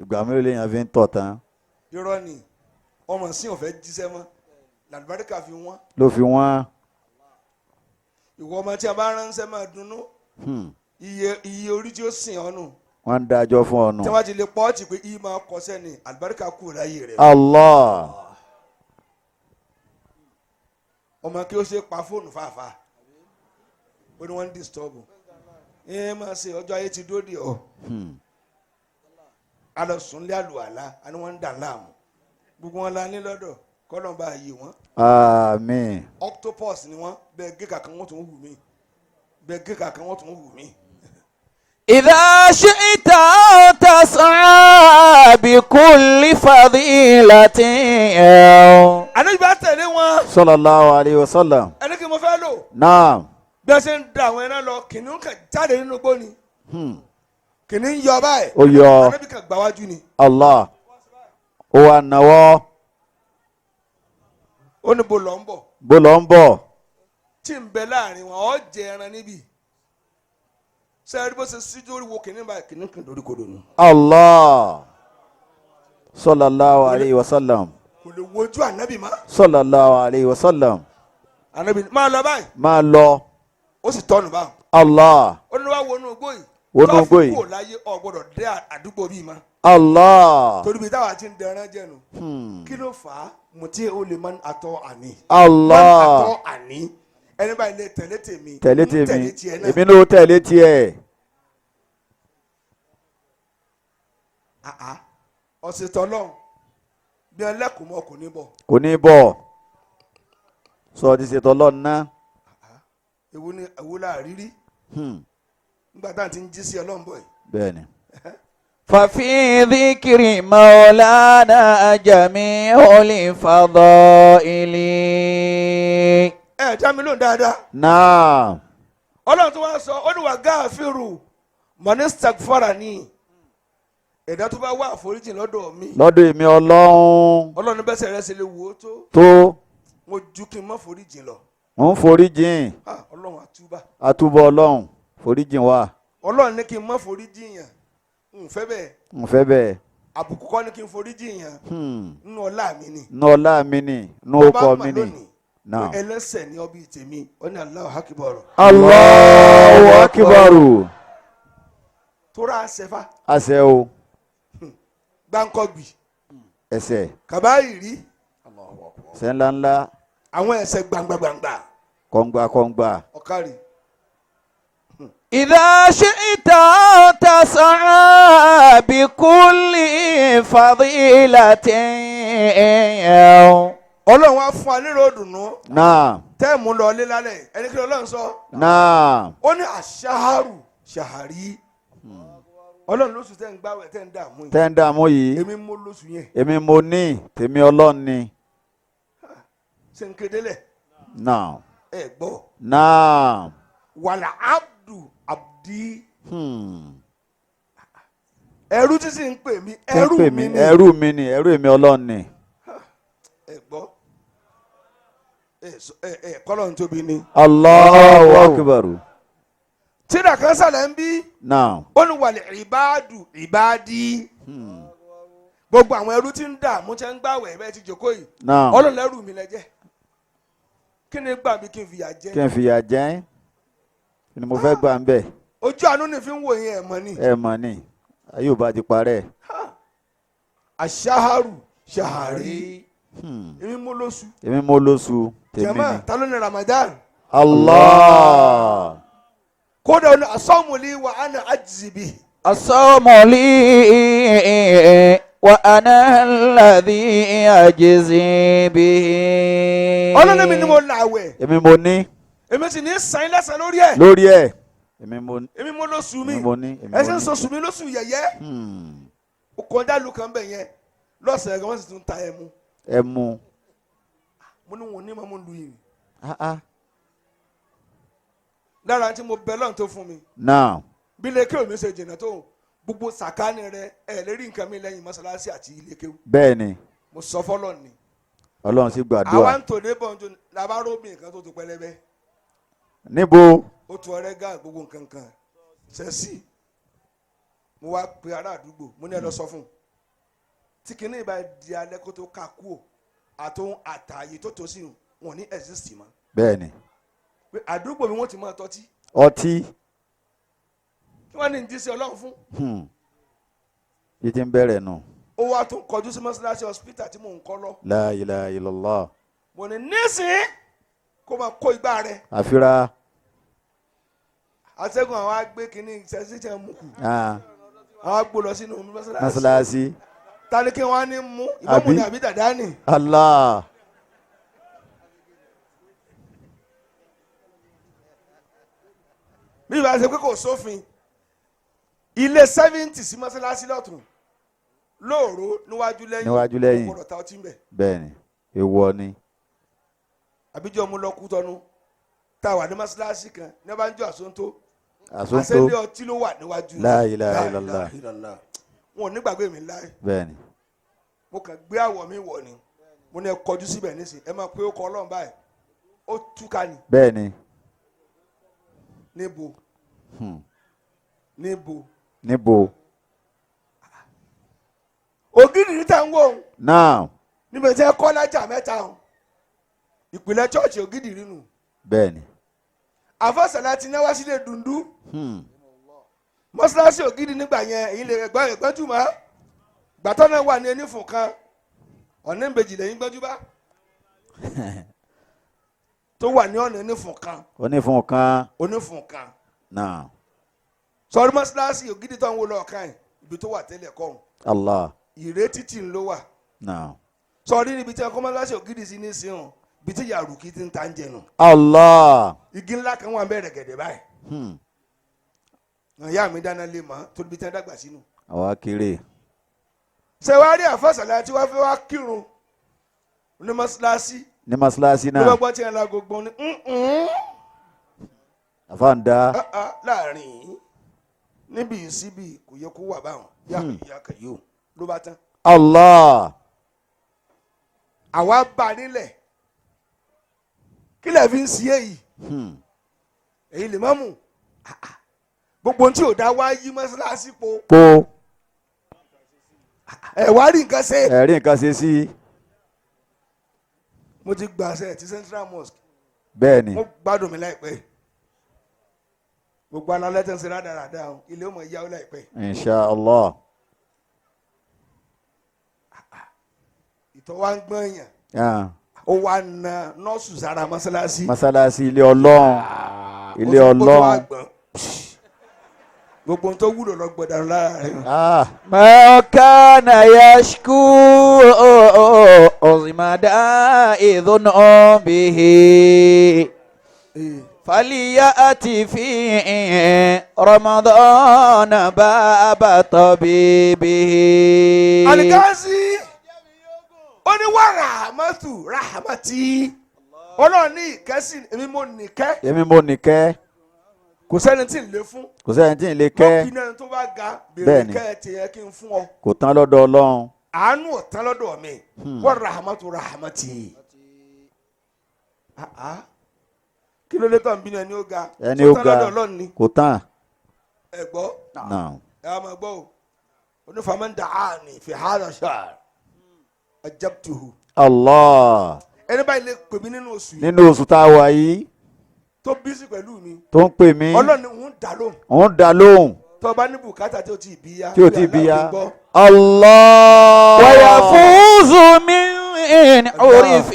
Ìgbà mélòó lèèyàn fi ń tọ̀ tán. Irọ́ ni ọmọ sí ọ̀fẹ́ jíṣẹ́ mọ́ làlùbáríkà fi wọ́n. Ló fi wọ́n. Ìwọ ọmọ tí a bá ránṣẹ́ máa dunnú. Iye orí tí ó sìn ọ́ nù. Wọ́n ń dájọ́ fún ọ nù. Tí wọ́n ti lè pọ́ọ̀tì pé iye máa kọsẹ́ ni àlùbáríkà kù láyé rẹ̀. Allah. Ọmọ kí ó ṣe pa fóònù fàáfàá. Ó ní wọ́n ń disturb. Ẹ máa ṣe ọjọ́ ayé ti dóde ọ̀. A lọ sùn lé àlùhàlà, a ní wọ́n ń dà láàmú. Gbogbo wọn la ní lọ́dọ̀, kọ́lọ́n bá yé wọn. Àmín. Octopus ni wọ́n, bẹ́ẹ̀ gé kàkan wọ́n tún wù mí. Bẹ́ẹ̀ gé kàkan wọ́n tún wù mí. إذا شئت أن تسعى بكل فضيلة Ànábì bá tẹ̀lé wọn. Sallallahu alayhi wa sallam. Ẹni kí mo fẹ́ lò. Naam. Bí wọ́n ṣe ń da àwọn ẹran lọ, kìnìún kan jáde nínú igbó ni. Kìnìún yọ báyìí. Ó yọ. Ànábì kan gbáwájú ni. Allah. Ó wà náwó. Ó ní bo lọ ń bọ̀. Bó lọ ń bọ̀. Tí ń bẹ láàrin wọn, ọ jẹ ẹran níbí. Sẹ́ẹ̀rí bó ṣe síjú orí wo kìnìún báyìí, kìnìún kan lórí kodò ni. Allah. Sallallahu alayhi wa sallam. Kò lè wojú ànábì mọ́. Sallallahu alayhi wa sallam. Ànábì ní, máa lọ báyìí. Máa lọ. Ó sì tọ́nu báwọn. Allah. Ó ní wá wọnú igbó yìí. Wọnú igbó yìí. Tó fi kúrò láyé, ò gbọ́dọ̀ dé àdúgbò bíi mọ́. Allah. Torí bí táwa ti ń dẹran jẹnu. Kí ló fà á? Mo tí ó lè máa ń atọ́ àní. Allah. Máa ń atọ́ àní. Ẹni báyìí lè tẹ̀lé tèmi. Tẹ̀lé ń tèmi. Tẹ̀lé tiẹ̀ náà. Èmi náà tẹ̀lé tiẹ̀. Àá ọ̀sẹ̀ tọ́lọ́hún bí ẹlẹ́kùn mọ́ kò ní bọ̀. Kò ní bọ̀. Sọ ti ṣètò ọlọ́run ná. Èwo ni èwo la rírí nígbà tá à ń ti ń jí sí ọlọ́run bọ̀ yìí. Bẹ́ẹ̀ni. ففي ذكر مولانا جميع الفضائل Ẹ já mi lóhùn dáadáa. Naam. Ọlọ́run tó wá sọ ó ní wà gáàfírù mọ̀nísítàgfàrà ní ẹ̀dá tó bá wá àforíjì lọ́dọ̀ mi. Lọ́dọ̀ èmi ọlọ́run. Ọlọ́run bẹ́sẹ̀ rẹ̀ ṣe lè wò ó tó. Tó. Mo ju kí n má foríjì lọ. Mò ń foríjìn. Ah, ọlọ́run àtúbà. Àtúbọ̀ ọlọ́run. Foríjìn wa. Ọlọ́run ní kí n má foríjì yàn. N fẹ́ bẹ́ẹ̀. N fẹ́ bẹ́ẹ̀. Àbùkù kọ́ ní kí n foríjì yàn. Nínú ọlá mi ni. Nú ọlá mi ni. Nú ọkọ mi ni. Naam. Ẹlẹ́sẹ̀ ni ọbí tèmi. Ó ní Allahu Akbar. Allahu Akbar. Tóra àṣẹfà. Àṣẹ o. Gbáǹkọ́gbì. Ẹsẹ̀. Kàbáyìrí. Ẹsẹ̀ ńláńlá. Àwọn ẹsẹ̀ gbangba-gbangba. Kọ̀ǹgbà kọ̀ǹgbà. Ọ̀kárì. إذا شئت أن تسعى بكل فضيلة Ọlọ́run wá fún wa nírò dùnú. Naam. Tẹ́ẹ̀mù lọ lé lálẹ́. Ẹni kí lọ́lọ́run sọ. Naam. Ó ní àṣàhárù ṣàhàrí. Ọlọ́run lóṣù tẹ́ ń gbáwẹ̀ tẹ́ ń dààmú yìí. Tẹ́ ń dààmú yìí. Èmi mú lóṣù yẹn. Èmi mo ní tèmi ọlọ́run ni. Ṣé n kéde lẹ̀? Naam. Ẹ gbọ́. Naam. Wàlà abdu abdi. Ẹrú tí sì ń pè mí. Tẹ́ ń Ẹrú pè mi mí ni. ẹrú mi ni ẹrú èmi ọlọ́run ni. Ẹ gbọ́. Ẹ kọ́lọ̀ ń tóbi ni. Allahu Akbar. Tíra kan sàlẹ̀ ń bí. Naam. Ó ní wàlẹ̀ ìbáàdù ìbáàdì. Gbogbo àwọn ẹrú tí ń dààmú tí ń gbàwẹ̀ bẹ́ẹ̀ ti jòkó yìí. Naam. Ọlọ́run lẹ́rù mi lẹ́jẹ̀. Kí ni gbà mí kí n fìyà jẹ? Kí n fìyà jẹ ẹ́. Kí ni mo fẹ́ gbà ń bẹ̀? Ojú àánú ni fi ń wò yín ẹ̀ mọ́ ni. Ẹ mọ̀ ni. Ayé ò bá ti parẹ́. Àṣàhárù ṣàhàrí. Èmi mú lóṣù. Èmi mo lóṣù tèmi Jẹ̀mọ́ ni. ta ló ní Ramadan? Allah. Kódà ó ní asọ́mùlí wa ana ajzibi. الصوم لي وأنا الذي أجزي به Ọlọ́run mi ni mo làwẹ̀. Èmi mo ní Èmi sì ní sàn lẹ́sàn lórí ẹ̀. lórí ẹ̀. Èmi mo ní. Èmi mo lóṣù mi. Èmi mo ní. Èmi Ẹ ṣe mo ń ní. sọ̀sù mi lóṣù yẹ̀yẹ́. Ó kọjá lu kan bẹ̀ yẹn. Lọ́sàn-án gan wọ́n sì tún ta ẹmu. Ẹ mú. Mo ní wọn ní màmú lu yìí. Ah ah. Lára tí mo bẹ lọ́run tó fún mi. Naam. Bí ilé kéwù mi ṣe jìnnà tó gbogbo sàkáání rẹ ẹ lè rí nǹkan mi lẹ́yìn mọ́ṣáláṣí àti ilé kéwù. Bẹ́ẹ̀ni. Mo sọ fọ́lọ́run ni. Ọlọ́run sì Àwa gbàdúrà. ń tò ní bọ̀njú labaróbì nǹkan tó tó pẹlẹbẹ. Níbo? Ó tu ọrẹ gá gbogbo nǹkan kan ṣẹ́sì. Mo wá pe ará àdúgbò mo ní ẹ lọ sọ fún un. Tí kinní ìbá di alẹ́ kó tó ká kú ò àtòun àtàyè tó tó sí wọn ní exist mọ́. Bẹ́ẹ̀ni. Pé àdúgbò mi wọ́n ti máa tọ́tí. Ọtí. Kí wọ́n ní ní jíṣẹ́ Ọlọ́run fún. Bí ti ń bẹ̀rẹ̀ nù. Ó wá tún kọjú sí mọ́ṣáláṣí hospital tí mò ń kọ́ lọ. La ilaha illallah. Mo ní nísìnyí kó máa kó igbá rẹ̀. Àfírà. Atẹ́gùn àwọn agbé kínní sẹ́síṣẹ́ mú kù. Ah, Àwọn agbó lọ sínú mọ́sálásí. Mọ́sálásí. Ta ni kí wọ́n á ní mú? Ìmáàmù Àbí? ni àbí dàdá ni? Allah. Bí ìbá ṣe pé kò sófin, ilé 70 sí mọ́sálásí lọ́tún lóòró níwájú lẹ́yìn. Níwájú lẹ́yìn. Kò gbọ́dọ̀ ta ọtí ń bẹ̀. Bẹ́ẹ̀ni, èèwọ̀ ni. Àbíjọ́ mu lọ kú tọ́nu tá a wà ní mọ́sálásí kan ní wọ́n bá ń jọ àsóńtó. Àsóńtó. Àṣẹlẹ̀ ọtí ló wà níwájú. La ilaha La illallah. ilaha illallah. Wọn ò ní gbàgbé mi láì. Bẹ́ẹ̀ni. Mo kàn gbé àwọ̀ mi wọ̀ ni, mo ní ẹ kọjú síbẹ̀ nísìn, ẹ máa pé ó kọ Ọlọ́run báyìí, ó túká ni. Bẹ́ẹ̀ni. Níbo? Níbo? Níbo? Ògidì níta ń wò ó. Náà. Níbi tí ẹ kọ́ lájà mẹ́ta o, ìpìlẹ̀ chọ́ọ̀chì ògidì rínu. Bẹ́ẹ̀ni. Àfọ̀sẹ̀lá ti náwó sílé dùndú. Mọ́ṣáláṣí ògidì nígbà yẹn, èyí lè gbọ́ ẹ̀gbọ́n mọ́ gbàtọ́ náà wà ní enífun kan ọ̀nà ìbejì lẹ́yìn gbọ́njú bá tó wà ní ọ̀nà enífun kan. Onífun kan. Onífun kan. Náà. Sọrí mọ́ṣáláṣí ògidì tó ń wo lọ́ọ̀kan yìí, ibi tó wà tẹ́lẹ̀ kọ́. Allah. Ìrètí tì ń ló wà. Náà. Sọrí níbi tí ẹ kọ́ mọ́ṣáláṣí ògidì sí ní sìn, ibi tí yàrá ti ń ta ń jẹnu. Allah. Igi ńlá kan wà bẹ̀rẹ̀ gẹ̀dẹ̀ báyìí. Ìyá mi dáná lé mọ́ torí bí tí wọ́n dàgbà sínú. Àwa kéré. Ṣé wàá rí àfàsàlẹ̀ tí wàá fẹ́ wá kírun ní mọ́ṣáláṣí? Ní mọ́sálásí Ló náà. bá gbọ́ tí ẹ̀ ń la gbogbo ní Àfáàndá. láàrin yìí níbi ìsíbi kò yẹ kó wà báwọn yá ìyá kàyé o, ló bá tán. Allah. Àwa bá a nílẹ̀, kí lẹ̀ fi ń ṣe èyí? Èyí lè má mú gbogbo ohun tí ò dá wá yí mọ́ṣáláṣí po. Po. Ẹ̀ wá rí nǹkan ṣe. Ẹ̀rí nǹkan ṣe sí. Mo ti gbàṣẹ ti Central Mosque. Bẹ́ẹ̀ni. Mo gbádùn mi láìpẹ́, gbogbo alálẹ́ tẹ̀ ń ṣe rádaràda o, ilé ó mọ̀ yáwó láìpẹ́. Insha Allah. Ìtọ́ wa ń gbọ́n yàn. Ah, Ó wá na nọ́ọ̀sù sára mọ́ṣáláṣí. Mọ́sálásí, ilé Ọlọ́run, ilé Ó tún wá Ọlọ́run. gbọ́n. Gbogbo ohun tó wúlò lọ gbọ̀dọ̀ lára rẹ̀. Ah, ما كان يشكو عظم ذنوبه فليأتي في رمضان باب طبيبه. Alikasi ó ní wà rahmatu rahmati, Ọlọ́run ní ìkẹ́sì èmi mo nìkẹ́. Èmi mo nìkẹ́. Kò sẹ́ni tí ń lé fún. Kò sẹ́ni tí ń lè kẹ́. Mọ́ bí náà tó bá ga bèrè Bẹ́ẹ̀ni. kẹ́ ẹ tiẹ̀ kí n fún ọ. Kò tán lọ́dọ̀ Ọlọ́run. Àánú ọ̀tán lọ́dọ̀ mi, wà rahmatu rahmati. Ah, ah. Kí ló dé tó ń bínú ẹni ó ga? Ẹni Tó ó tán ga. lọ́dọ̀ Ọlọ́run ni. Kò tán. Ẹ gbọ́. Náà. Ẹ wá máa gbọ́ o, onífàmọ́ ń dàá ní fi hàdà ṣáà ajabtuhu. Allah. Ẹni báyìí lè pè mí nínú oṣù yìí Nínú oṣù tá a wà yìí tó bísí pẹ̀lú mi, tó ń pè mí, Ọlọ́run ni òun dà lóhùn. Òun dá lóhùn. Tó o bá ní bùkátà tí o ti bí ya Tí o ti bí ya. gbọ́. Allah. ويفوز من عرف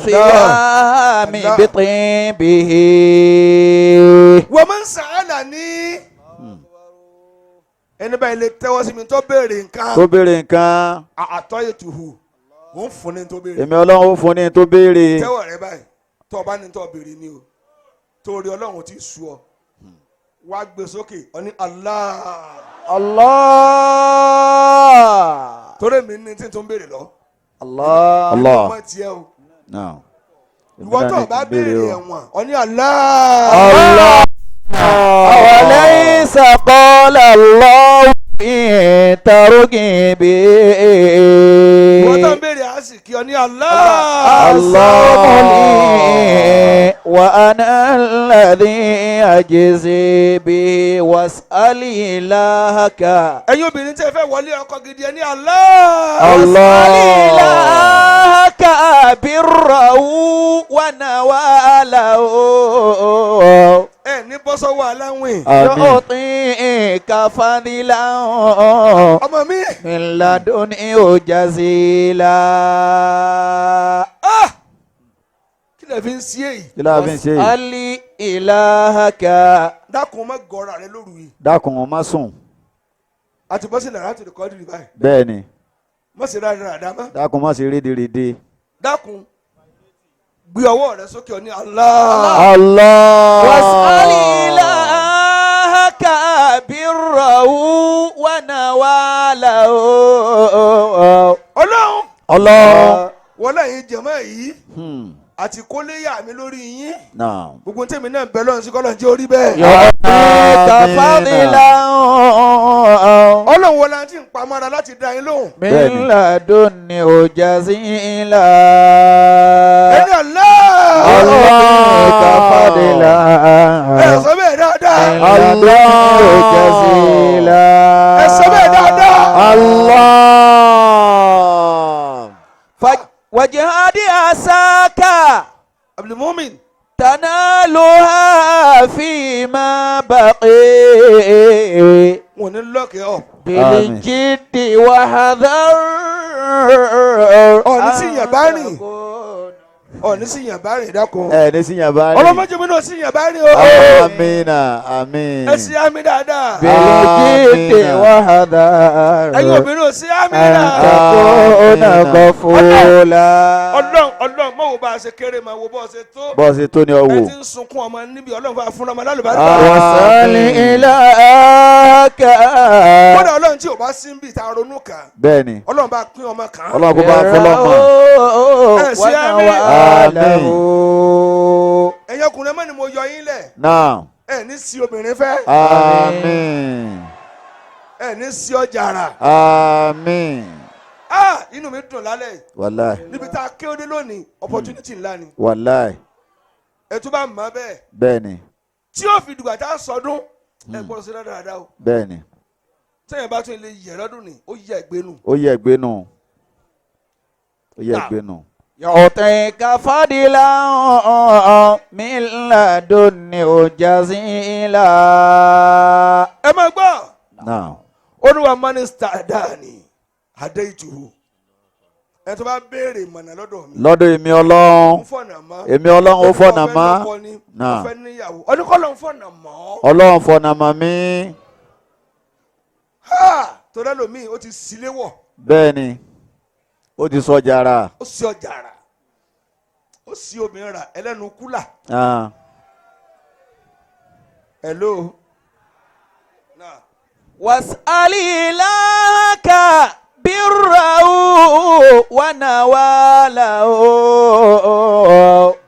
صيام الله. بطيبه. Wọ́n máa ń sàálà ní ẹni báyìí lè tẹ́wọ́ sí mi tó béèrè nǹkan, Tó béèrè nǹkan, àtọ́ ètùhù òun fún ní tó béèrè. Èmi Ọlọ́run ó fún ní tó béèrè. Tẹ́wọ́ rẹ báyìí, tó o bá ní tó béèrè ni o, torí Ọlọ́run ti sú ọ, wá gbé sókè, ọ ní Allah. الله. Torí èmi ní tí n tó ń béèrè lọ. الله. Allah. Ọmọ tiẹ̀ o. Náà. Èmi Ìwọ náà tó ní o bá kí n béèrè béèrè o. ẹ̀wọ̀n, ọ ní Allah. Allah. أوليس قال الله في ترغيبه Ìwọ tó ń béèrè àsìkí, ọ ní Allah. الصوم لي وأنا الذي أجزي به واسأل إلهك. Ẹ̀yin obìnrin tí ẹ fẹ́ wọlé ọkọ gidi, ẹ ní Allah. Allah. واسأل إلهك بره ونواله. Ẹ ní bọ́ sọ́wọ́ aláwìn. Àmín. يعطيك فضلا Ọmọ mi. من لدنه جزيلا. Ah! Kí lè fi ń sí èyí? Kí la fi ń ṣe yìí? واسأل إلهك Dákun má gọra rẹ lóru yìí. Dákun má sùn. Àti bọ́ sí làrá tó lè kọ́ dìrì báyìí. Bẹ́ẹ̀ ni. Má ṣe rádaràda mọ́. Dákun má ṣe rédèrèdè. Dákun gbé ọwọ́ rẹ sókè ọ ní Allah. Allah. واسأل إلهك بره ونواله Ọlọ́run Ọlọ́run. wọ́n lẹ́yìn jẹ̀mọ́ yìí àti kóléyà mi lórí yín. Naam. Gbogbo tèmi náà bẹ̀ lọ́run sí kọ́lọ́n jẹ́ orí bẹ́ẹ̀. يعطيك فضلا Ọlọ́run wọlé àti ìpamọ́ra láti dá yín lóhùn. من لدنه جزيلا Ẹni Allah. يعطيك فضلا Ẹ sọ bẹ́ẹ̀ dáadáa. من لدنه جزيلا Ẹ sọ bẹ́ẹ̀ dáadáa. Allah. وجهاد عساك Abdulmumin. تنالها فيما بقي Wọ́n ní lọ́ọ̀kì ọ̀. بالجد وحذر Ọ̀ní sì yàn bá rìn. Ọ̀ní sì yàn bá rìn dákun. Ẹ ní síyàn bá rìn. Ọlọ́mọdé mi náà sì yàn bá rìn o. Amina amin. Ẹ sì ámì dáadáa. بالجد آمين. وحذر Ẹ̀yin obìnrin ò sí ámì أن dáadáa. تكون غفولا Ọlọ́run Ọlọ́run mọ̀ wo bá a ṣe kéré máa wo bọ́ ọ ṣe tó. Bọ́ọ̀sì tó ní Ẹ ọwọ́. ti ń sunkún ọmọ níbi Ọlọ́run fún afúnra ọmọ lálùbáríkà. وصل إلهك Kódà Ọlọ́run tí ò bá sí ń bì tá a ronú kàn. Bẹ́ẹ̀ ni. Ọlọ́run bá pín ọmọ kàn. Ọlọ́run kó bá fọlọ́mọ. Ẹ sí àmín. ونواله Ẹ̀yin ọkùnrin mọ́ ni mo yọ yín lẹ̀. Naam. Ẹ ní sí obìnrin fẹ́. Amin. Ẹ ní sí ọjà rà. Amin. Ah! Inú mi dùn lálẹ́ yìí. Wàláì. Níbi tá a kéwòn dé lónìí, opportunity ńlá ni. Wàláì. Ẹ tún bá mọ̀ bẹ́ẹ̀. Bẹ́ẹ̀ ni. Tí yóò fi dùgbà tá a sọdún, ẹ gbọ́dọ̀ sí dáadáa o. Bẹ́ẹ̀ ni. Tẹ́yìn bá tún lè yẹ̀ lọ́dún ni, ó yẹ ìgbénu. Ó yẹ ìgbénu. Ó yẹ ìgbénu. يعطيك فضلا من لدنه جزيلا Ẹ máa gbọ́. Naam. Olúwa mínísítà dáàni, adé ìtùhù. Ẹ tó bá béèrè ìmọ̀nà lọ́dọ̀ mi. Lọ́dọ̀ èmi Ọlọ́run. Ó fọ̀nà mọ́. Èmi Ọlọ́run ó fọ̀nà mọ́. Ó fẹ́ lọ́kọ ni, ó Naam. fẹ́ níyàwó. Ọdún ń fọ̀nà mọ́. Ọlọ́run fọ̀nà mọ́ mi. Ha! Torí ẹlòmíì ó ti sílé wọ̀, Bẹ́ẹ̀ ni. Ó ti sọ jàrá. ó sí ọjà rà, ó sí obìnrin rà ẹlẹ́nu kúlà. Ah. Hello. Náà. واسأل إلهك بره ونواله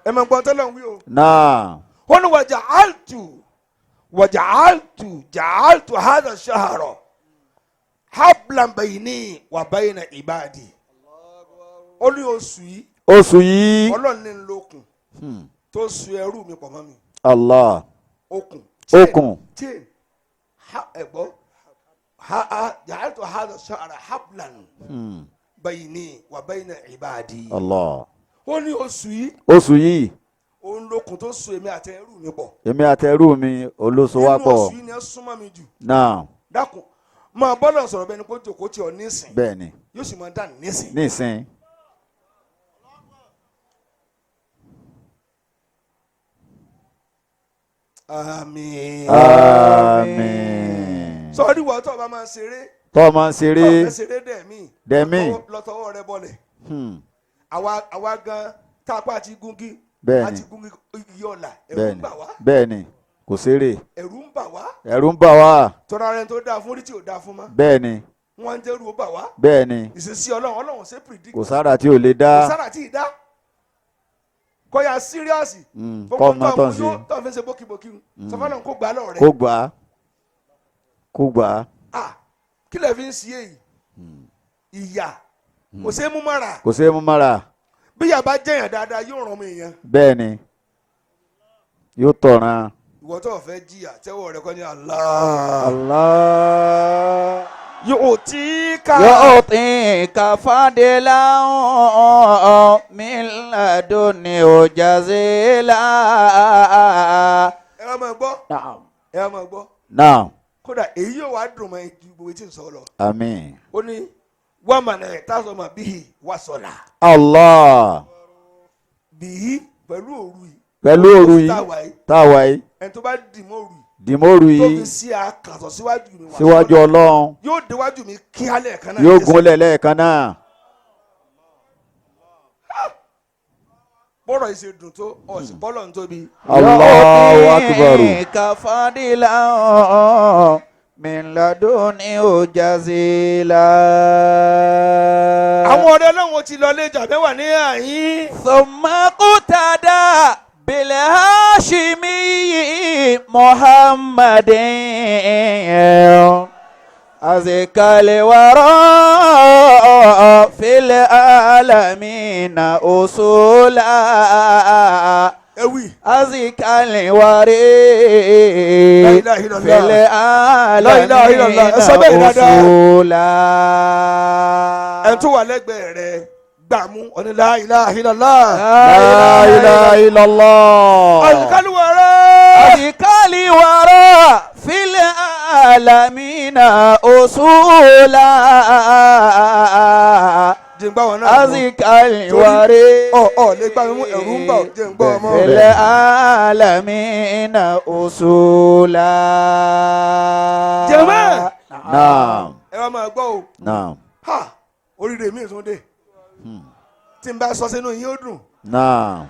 Ẹ máa gbọ́n tọ́lọ̀ ń wí o. Naam. Ó ní wàjàáltù wàjàáltù jàáltù hádà ṣahàrọ̀ hablan bayni wà bayna ìbàdí. Ó ní oṣù yìí Oṣù yìí. Ọlọ́run ní lókun tó so ẹrú mi pọ̀ mọ́ mi. Allah. Okùn. Okùn. Chain. Ha ẹ̀gbọ́. Ha ha jàáltù hádà ṣahàrọ̀ hablan bayni wà bayna ìbàdí. Allah. Ó ní oṣù yìí Oṣù yìí. òun lókun tó so èmi àti ẹrú mi pọ̀. Èmi àtẹrù mi olóṣù wa Nínú pọ̀. oṣù yìí ni ẹ súnmọ́ mi jù. Naam. Dákun máa bọ́lọ̀ sọ̀rọ̀ bẹ́ẹ̀ ni kó jòkó tí ọ nísìn Bẹ́ẹ̀ ni. yóò sì máa dà nísìn. Nísìn. Àmín. Àmín. Sọ́ọ́rí wọ́n tó o bá máa ṣeré Tọ́ ọ máa ń tó o ṣeré. fẹ́ ṣeré dẹ̀mí Dẹ̀mí. lọ́tọwọ́ rẹ bọ̀lẹ̀ Hmm. àwa gan tápá àti gungi Bẹ́ẹ̀ ni. àti gungi igi ọ̀la ẹ̀rù Bẹ́ẹ̀ ń ni. bà wá Bẹ́ẹ̀ ni. Kò ṣeré. ẹ̀rù ń bà wá Ẹ̀rù ń bà wá. tọ́ra rẹ tó dáa fún rí tí ò dáa fún mọ́ Bẹ́ẹ̀ ni. wọ́n ń jẹ́rù ó bà wá Bẹ́ẹ̀ ni. ìṣesí Ọlọ́run Ọlọ́run ṣe predict Kò sára tí ò lè dá. kò sára tí ì dá kọ́ya síríọ́sì Kọ́ ọmọ tó ń ṣe. tó ń fi ṣe bókibóki sọfọ́nà kó gbà á lọ́rẹ̀ Kó gbà á. Kó gbà á. ah kí lè fi ń ṣe èyí ìyà kò ṣeé mú mọ́ra Kò ṣeé mú mọ́ra. bí ìyà bá jẹ̀yàn dáadáa yóò ràn ọmọ èèyàn Bẹ́ẹ̀ ni. Yóò tọ̀ràn. ìwọ tó fẹ́ jìyà tẹ́wọ́ rẹ kọ́ ní Allah الله yóò tí ká يعطيك فضلا من لدنه جزيلا ẹ wá máa gbọ́ نعم ẹ wá máa gbọ́ Naam. kódà èyí yóò wá dùn mọ́ ju gbogbo etí ń sọ lọ Àmín. ó ní wàá mọ̀nà ẹ̀ tá a sọ ma bíi wà sọ̀la Allah. bíi pẹ̀lú òru yìí Pẹ̀lú òru yìí tá a wà yìí, tá a wà yìí, ẹni tó bá dì mọ́ òru yìí, dìmọ́rù tó yìí fi sí àkàtọ̀ síwájú mi wà síwájú Ọlọ́run, yóò déwájú mi kí á lẹ́ẹ̀kan náà. yóò gúnlẹ̀ lẹ́ẹ̀kan náà. Bọ́rọ̀ yìí ṣe dùn tó ọ̀sìn bọ́lọ̀ ń tóbi. Allahu akbar. يعطيك فضلا من لدنه جزيلا. Àwọn ọ̀rẹ́ Ọlọ́run ti lọ ilé ìjà mẹ́wàá ní àyín. ثم اقتدى بالهاشمي محمد أزكى الورى في العالمين أصولا. Ewì. أزكى الورى لا إله إلا في الله. لا إله إلا الله. العالمين Ẹ sọ bẹ́ẹ̀ dáadáa. أصولا. Ẹni tó wà lẹ́gbẹ̀ẹ́ rẹ̀ gbàmú ọ̀ní la ilaha illallah. La ilaha illallah. Àzìkálùwà rẹ̀. أزكى الورى في العالمين أصولا. Jẹ́ ń gbá wọn náà mú. أزكى الورى Ọ̀ ọ̀ lè gbá mi mú, ẹ̀rù ń bà ọ́, jẹ́ ń gbọ́ ọmọ. في العالمين أصولا. Jàmáà. Naam. Ẹ wá máa gbọ́ o. Naam. Ha, oríire mi tún dé. Tí n bá sọ sínú yín ó dùn. Naam.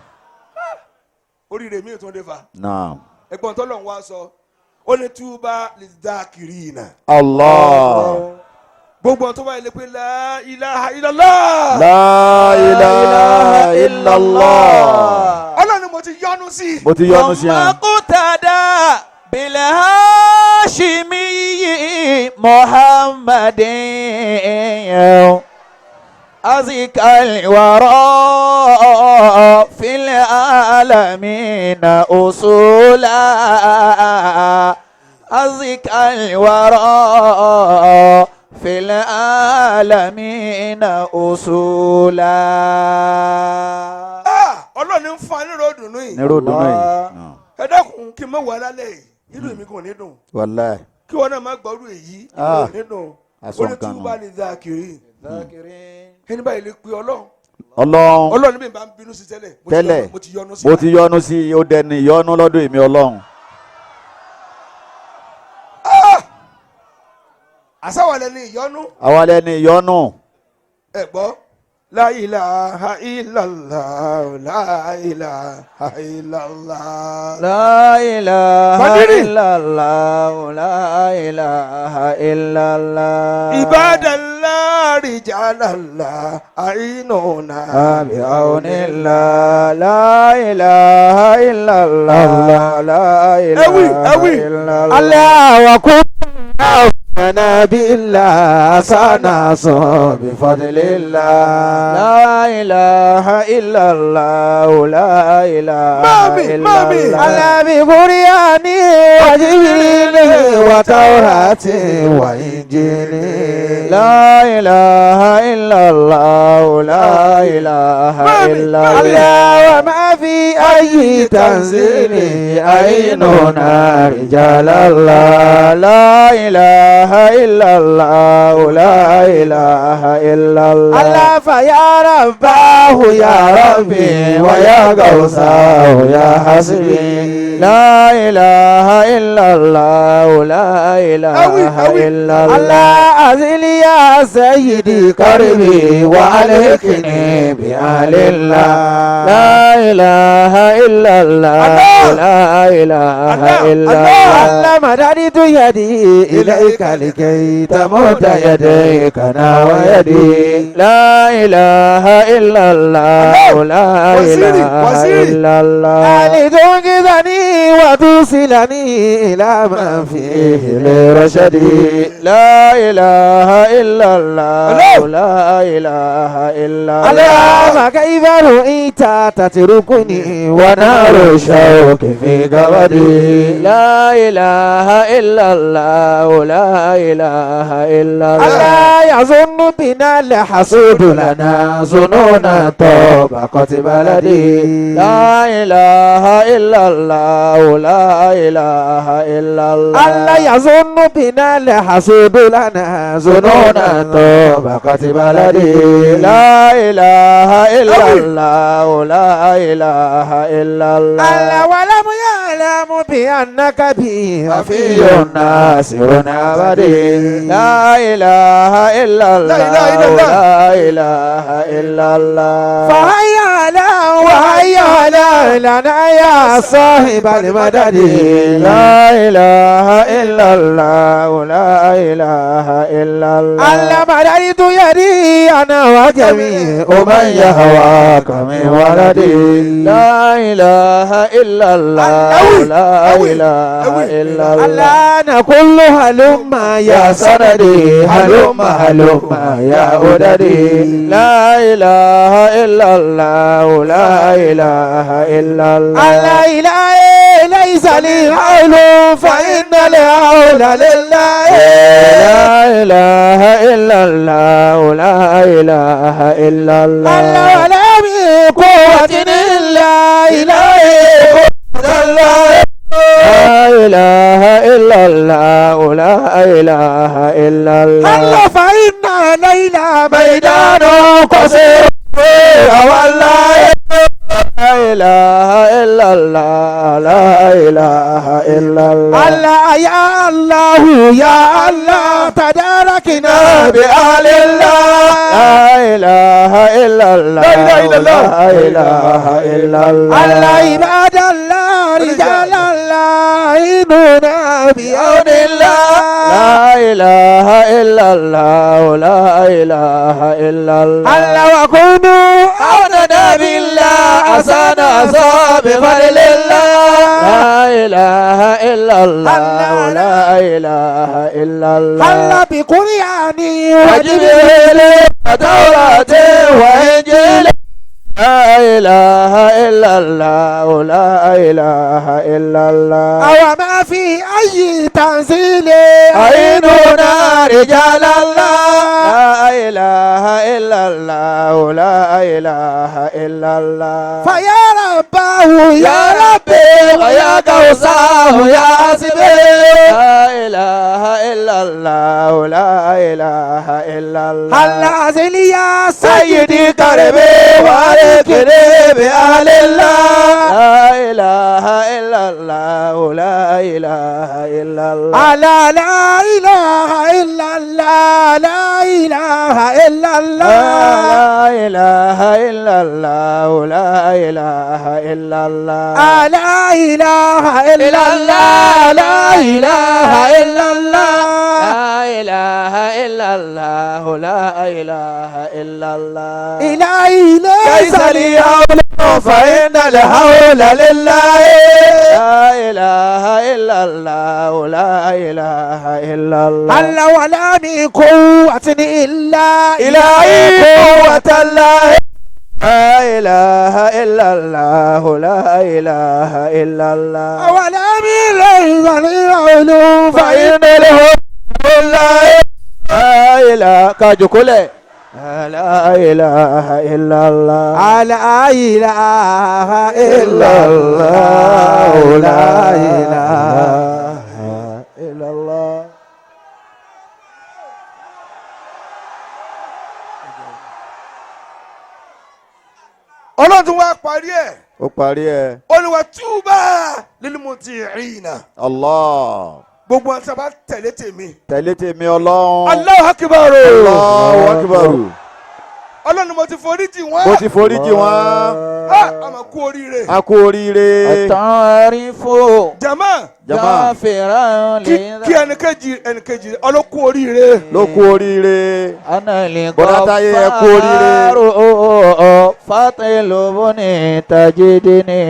Oríire mi tún dé fa. Naam. Ẹ̀gbọ́n tọ́lọ̀ ń wá sọ. Ó ní túbá lè dá kiri ìnà. Allah. Gbogbo ọ̀n tó bá yẹ lé pé la ilaha illallah. La ilaha illallah. Ọlọ́run ni mo ti yọ́nú sí i. Mo ti yọ́nú sí ثم ẹ. اقتدى بالهاشمي محمد أزكى الورى في العالمين أصولا. أزكى الورى في العالمين أصولا. Ah, Ọlọ́run ń fún wa ní ròdùnú yìí. Ní ròdùnú yìí. Naam. Ẹ dákun, kí n má wà lálẹ́ yìí, inú mi kò ní dùn. Wallahi. Kí wọn náà má gbọ́rú èyí, inú Ah. mi ò ní dùn. Aṣọ Ó ní nǹkan nù. túbá lè dá kiri. Ẹni báyìí lè pe Ọlọ́run. Ọlọ́run. Ọlọ́run mi bá ń bínú sí tẹ́lẹ̀. Mo ti Tẹ́lẹ̀. Mo ti yọ́nú sí. Mo ti yọ́nú sí i, ó dẹni ìyọ́nú lọ́dọ̀ èmi Ọlọ́run. Àsáwọ̀lẹ̀ ni ìyọ́nú. Àwa lẹni ìyọ́nú. Ẹ gbọ́. La ilaha illallah, la ilaha illallah. لا إله Fadiri. إلا الله، لا إله إلا الله. Ibadallah, rijalallah, ainuna. بعون الله، لا إله إلا الله، لا إله Ewì, ewì. إلا الله. الله وكنا بالله سنصر بفضل الله. لا إله إلا الله، لا إله Mami, إلا mami. الله. على ببرياني وجبريل وتوراة وإنجيل. لا إله إلا الله، لا إله Mami, إلا mami. الله. الله وما في أي تنزيل أيننا رجال الله. لا إله إلا الله، لا إله إلا الله. الله فيا رباه يا ربي ويا غوثاه يا حسبي. لا إله إلا الله، لا إله أوي، أوي. إلا الله. الله أزل يا سيدي كربي وألحقني بأهل الله. لا إله إلا الله، الله. لا إله الله، إلا الله. الله. الله مددت يدي إليك لكي تمد يديك ويدي. لا إله إلا الله، لا وزيري، إله وزيري. إلا الله. لتنقذني وتوصلني إلى ما فيه لرشدي. لا إله إلا الله، الله. لا إله إلا الله. اللهم كيف رؤيت تتركني ونار الشوك في قبدي. لا إله إلا الله، لا إله إلا الله. ألا يظن بنا الحسود لنا ظنون طابقة بلدي. لا إله إلا الله، الله لا إله إلا الله ألا يظن بنا الحسود لنا ظنونا طبقة بلدي لا إله إلا الله لا إله إلا الله ألا ولم يعلم بأنك بي خفي ناصر أبدي لا إله إلا لا إله إلا الله الله. لا إله إلا الله فهيا لا وهيا لا لنا يا صاحب المدد لا إله إلا الله لا إله إلا الله ألا مددت يدي أنا وجميع ومن يهواك من ولدي لا إله إلا الله أوي، لا أوي، إله أوي. إلا الله ألا نقول هلم يا يا سندي هلم هلم يا أددي لا إله إلا الله لا إله إلا الله ألا إله ليس لي حول فإن الحول لله لا إله إلا الله لا إله إلا الله ألا ولا من قوة إلا إليه لا إله إلا الله لا إله إلا الله ألا فإن ليلى ميدان قصير والله لا إله إلا الله لا إله إلا الله ألا يا الله يا الله تداركنا بأهل الله لا إله إلا الله لا إله إلا الله. لا إله إلا الله ألا عباد الله رجال الله عيننا بعون الله لا إله إلا الله لا إله إلا الله ألا وكونوا عوننا بالله عسانا بفضل الله لا إله إلا الله لا إله إلا الله ألا بقرآني وجبريل وتوراة وإنجيل لا إله إلا الله لا إله إلا الله أو ما في أي تنزيل أعيننا رجال الله لا إله إلا الله لا إله إلا الله فيا رباه يا ربي ويا قوساه يا حسبي لا إله إلا الله لا إله إلا الله هلا أزل يا سيدي قربي واركني بأهل الله لا إله إلا الله لا إله إلا الله ألا لا إله إلا الله لا إله إلا الله لا إله إلا الله لا إله إلا الله لا إله إلا الله لا إله إلا الله لا إله إلا الله لا إله إلا الله إلهي ليس لي حول فإن الحول لله لا إله إلا الله لا إله إلا الله ألا ولا من قوة إلا إلهي قوة الله لا إله إلا الله لا إله إلا الله ولا من ليس لي حول فإن الحول لله لا إله كاجوكولي لا إله إلا الله لا إله إلا الله لا إله إله إلا الله Ọlọ́run tún wá parí ẹ̀ Ó parí ẹ̀. olùwà túbà lílùmùtìrìnà Allah. gbogbo àwọn tí a bá tẹ̀lé tèmi. Tẹ̀lé tèmi Ọlọ́run. Allahu akbar Allahu akbar. Ọlọ́run ni mo ti foríjì wọ́n. Mo ti foríjì wọ́n. Ha, a máa kú oríire. A kú oríire. التعرف Jama Jama غافرا kí kí ẹnìkejì ẹnìkejì ọlọ́kú oríire. ló kú oríire. أنا Bọ̀dá Táyé, ẹ kú oríire. الغفار فاطلبني تجدني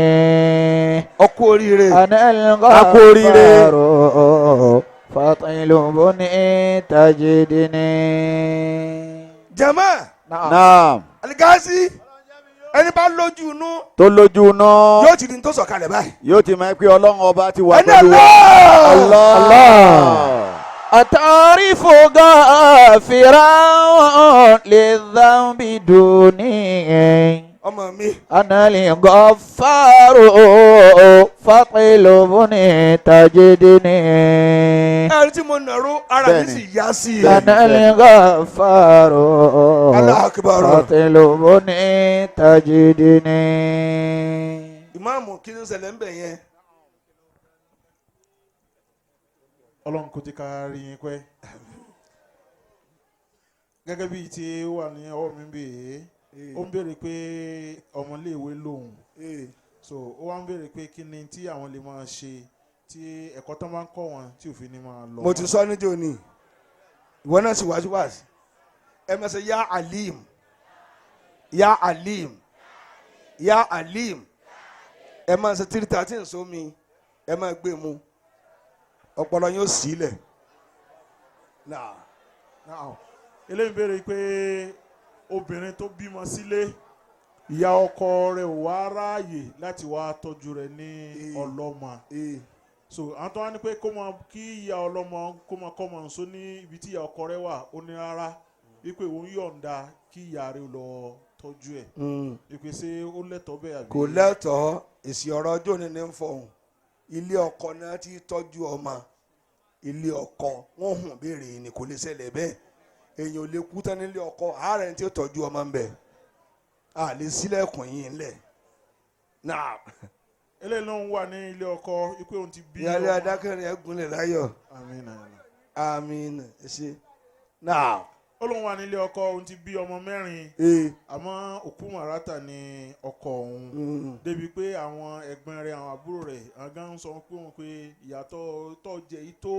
Ọkú oríire. أنا A kú oríire. الغفار فاطلبني تجدني Jama Naam. aligasi ẹni bá lójú inú Tó lójú iná. yóò ti di ní tó sọ̀kalẹ̀ báyìí. Yóò ti mọ̀ pé Ọlọ́run ọba ti wà Ẹni pẹ̀lú wa. Allah. Allah. أتعرف غافرا للذنب دوني Ọmọ mi. أنا الغفار فاطلبني تجدني. Ẹ̀rí tí mo nàró ara mi Bẹ́ẹ̀ni. sì yá sí i. أنا الغفار Allahu Akbar. فاطلبني تجدني. Ìmáàmù, kí ni ń ṣẹlẹ̀ ń bẹ̀ yẹn? Ọlọ́run kò ti ká rí yín pẹ́ gẹ́gẹ́ bíi tí ó wà ní ọwọ́ mi bí i. Ó ń béèrè pé ọmọléèwé lòun, so ó wá ń béèrè pé kí ni tí àwọn lè máa ṣe tí ẹ̀kọ́ tó máa ń kọ́ wọn tí òfin ni máa lọ. Mo ti sọ níjó ni ìwọ náà sì wájú wáṣí ẹ máa ṣe ya Alim, ya Alim, ya Alim. Ẹ máa ṣe 313 sómi, ẹ máa gbé mu, ọpọlọ yóò sílẹ̀ náà. Now, eléyìí béèrè pé obìnrin tó bímọ sílé, ìyá ọkọ rẹ̀ ò wá ráàyè láti wá tọ́jú rẹ̀ ní ọlọ́mọ, so àwọn tó wá ní pé kó mọ kí ìyá ọlọ́mọ kó mọ kọ́ mọ nso ní ibi tí ìyá ọkọ rẹ̀ wà, ó ní rárá, wípé òun yọ̀ǹda kí ìyá rẹ̀ lọ tọ́jú ẹ̀, wípé ṣé ó lẹ́tọ̀ọ́ bẹ́ẹ̀ àbí? Kò lẹ́tọ̀ọ́. Èsì ọ̀rọ̀ ọjọ́ òní ní ń fọhùn. Ilé ọkọ náà ti tọ́jú ọmọ. Ilé ọkọ wọn hùn béèrè ni, kò lè ṣẹlẹ̀ bẹ́ẹ̀. Èèyàn ò lè kú tán nílé ọkọ, ààrẹ tí ó tọ́jú ọmọ ń bẹ̀ a lè sílẹ̀kùn yìí ńlẹ̀ náà. Eléyìí ló ń wà ní ilé ọkọ wípé òun ti bí Ìyáálé ọmọ. Adákẹ́rin ẹ̀ gúnlẹ̀ láyọ̀. Àmín, àmín. Àmín, ẹ ṣe náà. Ó lóun wà nílé ọkọ, òun ti bí ọmọ 4, àmọ́ òkú màrátà ni ọkọ òun, débi pé àwọn ẹ̀gbọ́n rẹ̀, àwọn àbúrò rẹ̀, àwọn gan ń sọ pé òun pé ìyàtọ̀ tó jẹ yìí tó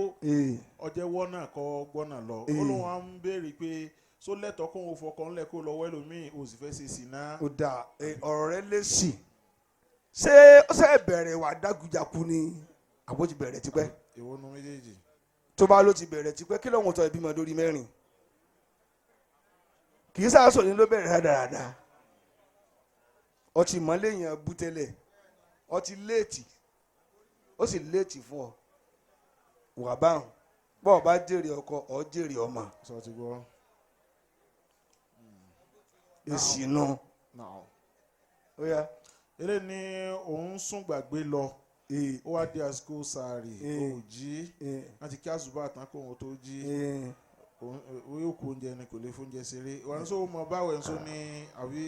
ọjẹ́ wọ́nà kọ́ gbọ́nà lọ. Ó lóun á ń béèrè pé só lẹ́tọ̀ọ́ kóun ò fọkàn ńlẹ̀ kó lọ́wọ́ ẹlòmíì, òun sì fẹ́ ṣe sì náà. Ó dà, ọ̀rọ̀ rẹ lé sí i. Ṣé ó ṣe bẹ̀rẹ̀ wà dágùjáku ni àbó ti bẹ̀rẹ̀ tipẹ́? Èwo nu méjèèjì? Tó bá ló ti bẹ̀rẹ̀ tipẹ́, kí lóun tọ́ ìbímọ lórí 4? Kì í sáà sọ̀rọ̀ ní ló bẹ̀rẹ̀ rádaràda. Ọtí mọ́lẹ́yìn bú tẹ́lẹ̀, ọtí léètì, ó sì léètì fún ọ wà báwọn. Bọ́ọ̀ bá jèrè ọkọ, ọ jèrè ọmọ. Sọ ti gbọ́. Èsì nu. Now. Ó yá. Eléyìí ní òun sùn gbàgbé lọ, ó wá di àsìkò sàárì, ó jí láti kí àsùbá tán kó òun tó jí, òun yóò kó oúnjẹ ni kò lè fóúnjẹ ṣeré wọn sọ mọ báwo ẹ̀ ń sọ ní àbí.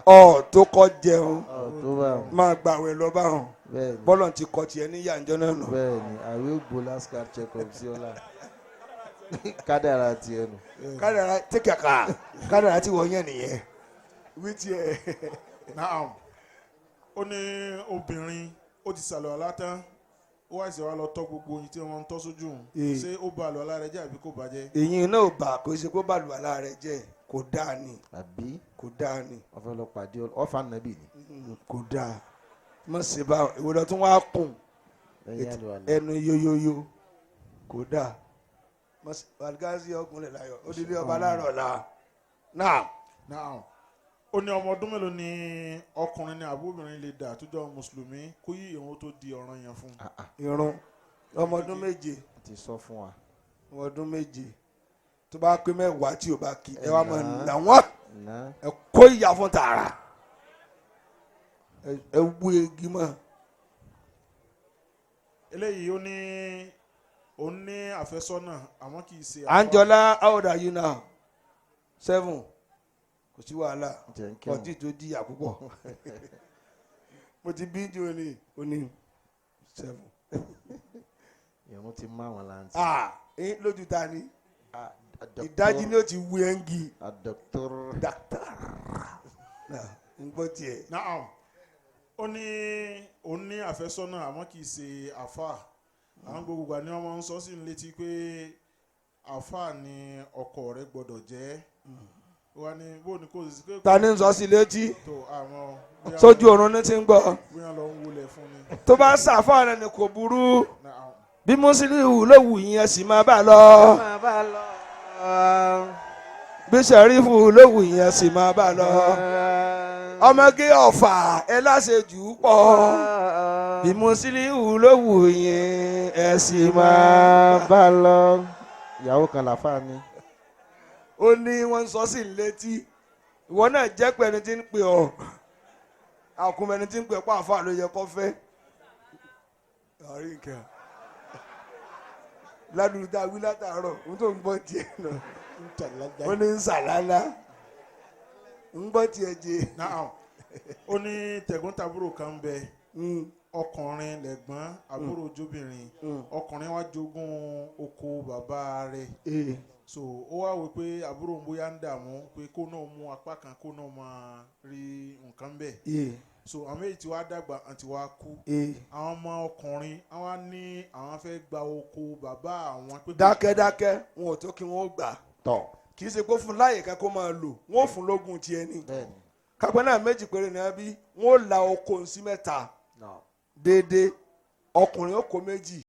Ọ tó kọ́ jẹun. Tó bá wọn. Máa gbàwẹ̀ lọ báwọn. Bẹ́ẹ̀ni. Bọ́lọ̀ ti kọ́ tiẹ̀ ní yànjọ́ náà nù. Bẹ́ẹ̀ni, àwẹ̀ ògbó last card check up sí ọlá kádàrà tiẹ̀ nù. Kádàrá tí kàkà kádàrá tí wọ́n yẹn nìyẹn wí tiẹ̀. Naam, ó ní obìnrin ó ti sàlọ̀ àlá tán, ó wá ìṣẹ̀wá lọ tọ́ gbogbo oyin tí wọ́n ń tọ́ sójú òun. Ṣé ó ba àlọ́ àlá rẹ̀ jẹ́ àbí kò bàjẹ́? Èyí náà ò bà, kò ṣe kó bàlù àlá rẹ jẹ́, kò dáa ni. Àbí? Kò dáa ni. Wọ́n fẹ́ lọ pàdé ọ̀fà nàbì ni. Kò dáa, mọ̀ sí bá ìwé lọ tún wá kùn. Lẹ́yìn àlùwàlá. Ẹnu yoyoyo, kò dáa. Mọ̀ sí algazi ọkùnrin láyọ̀ ó di ilé ọba láàárọ̀ la náà. Naam, ó ní ọmọ ọdún mélòó ni ọkùnrin ní àbúrò lè dà tó jọ mùsùlùmí kó yí ìrun tó di ọ̀ranyàn fún un? Irun ọmọ ọdún 7. Ti sọ fún wa. Ọmọ ọdún 7, tó bá pé 10 tí o bá kí ẹ wá máa nà wọ́n. Ná. Ẹ kó ìyá fún tààrà, ẹ wú egi mọ́. Eléyìí, ó ní òun ní àfẹ́sọ́nà àmọ́ kì í ṣe àfáà. Anjola, how old are you now? 7, kò sí wàhálà. Jẹ́ ń kírun. Ọtí tó jìyà púpọ̀, mo ti bí jù ní oní 7. Ìrun ti má wọn láǹtì. Ah, lójú ta ni ìdájí ni ó ti wú ẹ́ńgì. Dr. Dàkítà náà ń gbọ́ tiẹ̀. Naam, ó ní òun ní àfẹ́sọ́nà àmọ́ kì í ṣe àfáà. Àwọn gbogbo ìgbà ni wọ́n máa ń sọ sí ní létí pé àfáà ni ọkọ rẹ̀ gbọ́dọ̀ jẹ́. Ó wá ní bó ni kò sí pé. Ta ni ń sọ sí létí? Tó àwọn bóyá Sójú ọ̀run ní ti ń gbọ́. Bóyá lọ ń wọlé fún ni. Tó bá ṣàfáà rẹ̀ ni kò burú. Naam. Bí Mùsùlùmí ló wù yín, ẹ sì máa bá a lọ. Máa bá a lọ. Bí Sẹ̀rífù ló wù yín, ẹ sì máa bá a lọ. Ọmọge Ọ̀fà, ẹ láṣejù pọ̀. Bí Mùsùlùmí ló wù yín, ẹ sì máa máa bá a lọ. Ìyàwó kan làfáà ni. Ó ní wọ́n ń sọ sí létí, ìwọ náà jẹ́ pé ẹni tí ń pè ọ́. Àkúnmẹ́ni tí ń pè pa àfa ló yẹ kó fẹ́. Àárín nǹkan ládùúgbò tá a wí látàárọ̀, ohun tó ń gbọ́ tiẹ̀ náà, ó ní ń sàlálá ń gbọ́ tiẹ̀ jẹ. Naam. Ó ní tẹ̀gbọ́n-tàbúrò kan ń bẹ, ọkùnrin lẹ̀gbọ́n, àbúrò jóbìnrin. Ọkùnrin wá jogún oko bàbá rẹ̀, so ó wá wò pé àbúrò ń bóyá ń dààmú, pé kó náà mú apá kan, kó náà máa rí nǹkan bẹ́ẹ̀. So àwọn méjì tí wàá dàgbà àti wàá kú, àwọn ọmọ ọkùnrin àwọn ní àwọn fẹ́ gba oko bàbá àwọn pé Dákẹ́dákẹ́, wọn ò tó kí wọ́n ó gbà. Tọ̀. Kì í ṣe pé fún láyè ká kó máa lò, wọn ò fún lógún tiẹ̀ ni. Bẹ́ẹ̀ni. Kápẹ́ náà méjì péré ni wọ́n bí, wọn ò la oko sí mẹ́ta déédéé, ọkùnrin ó kó méjì.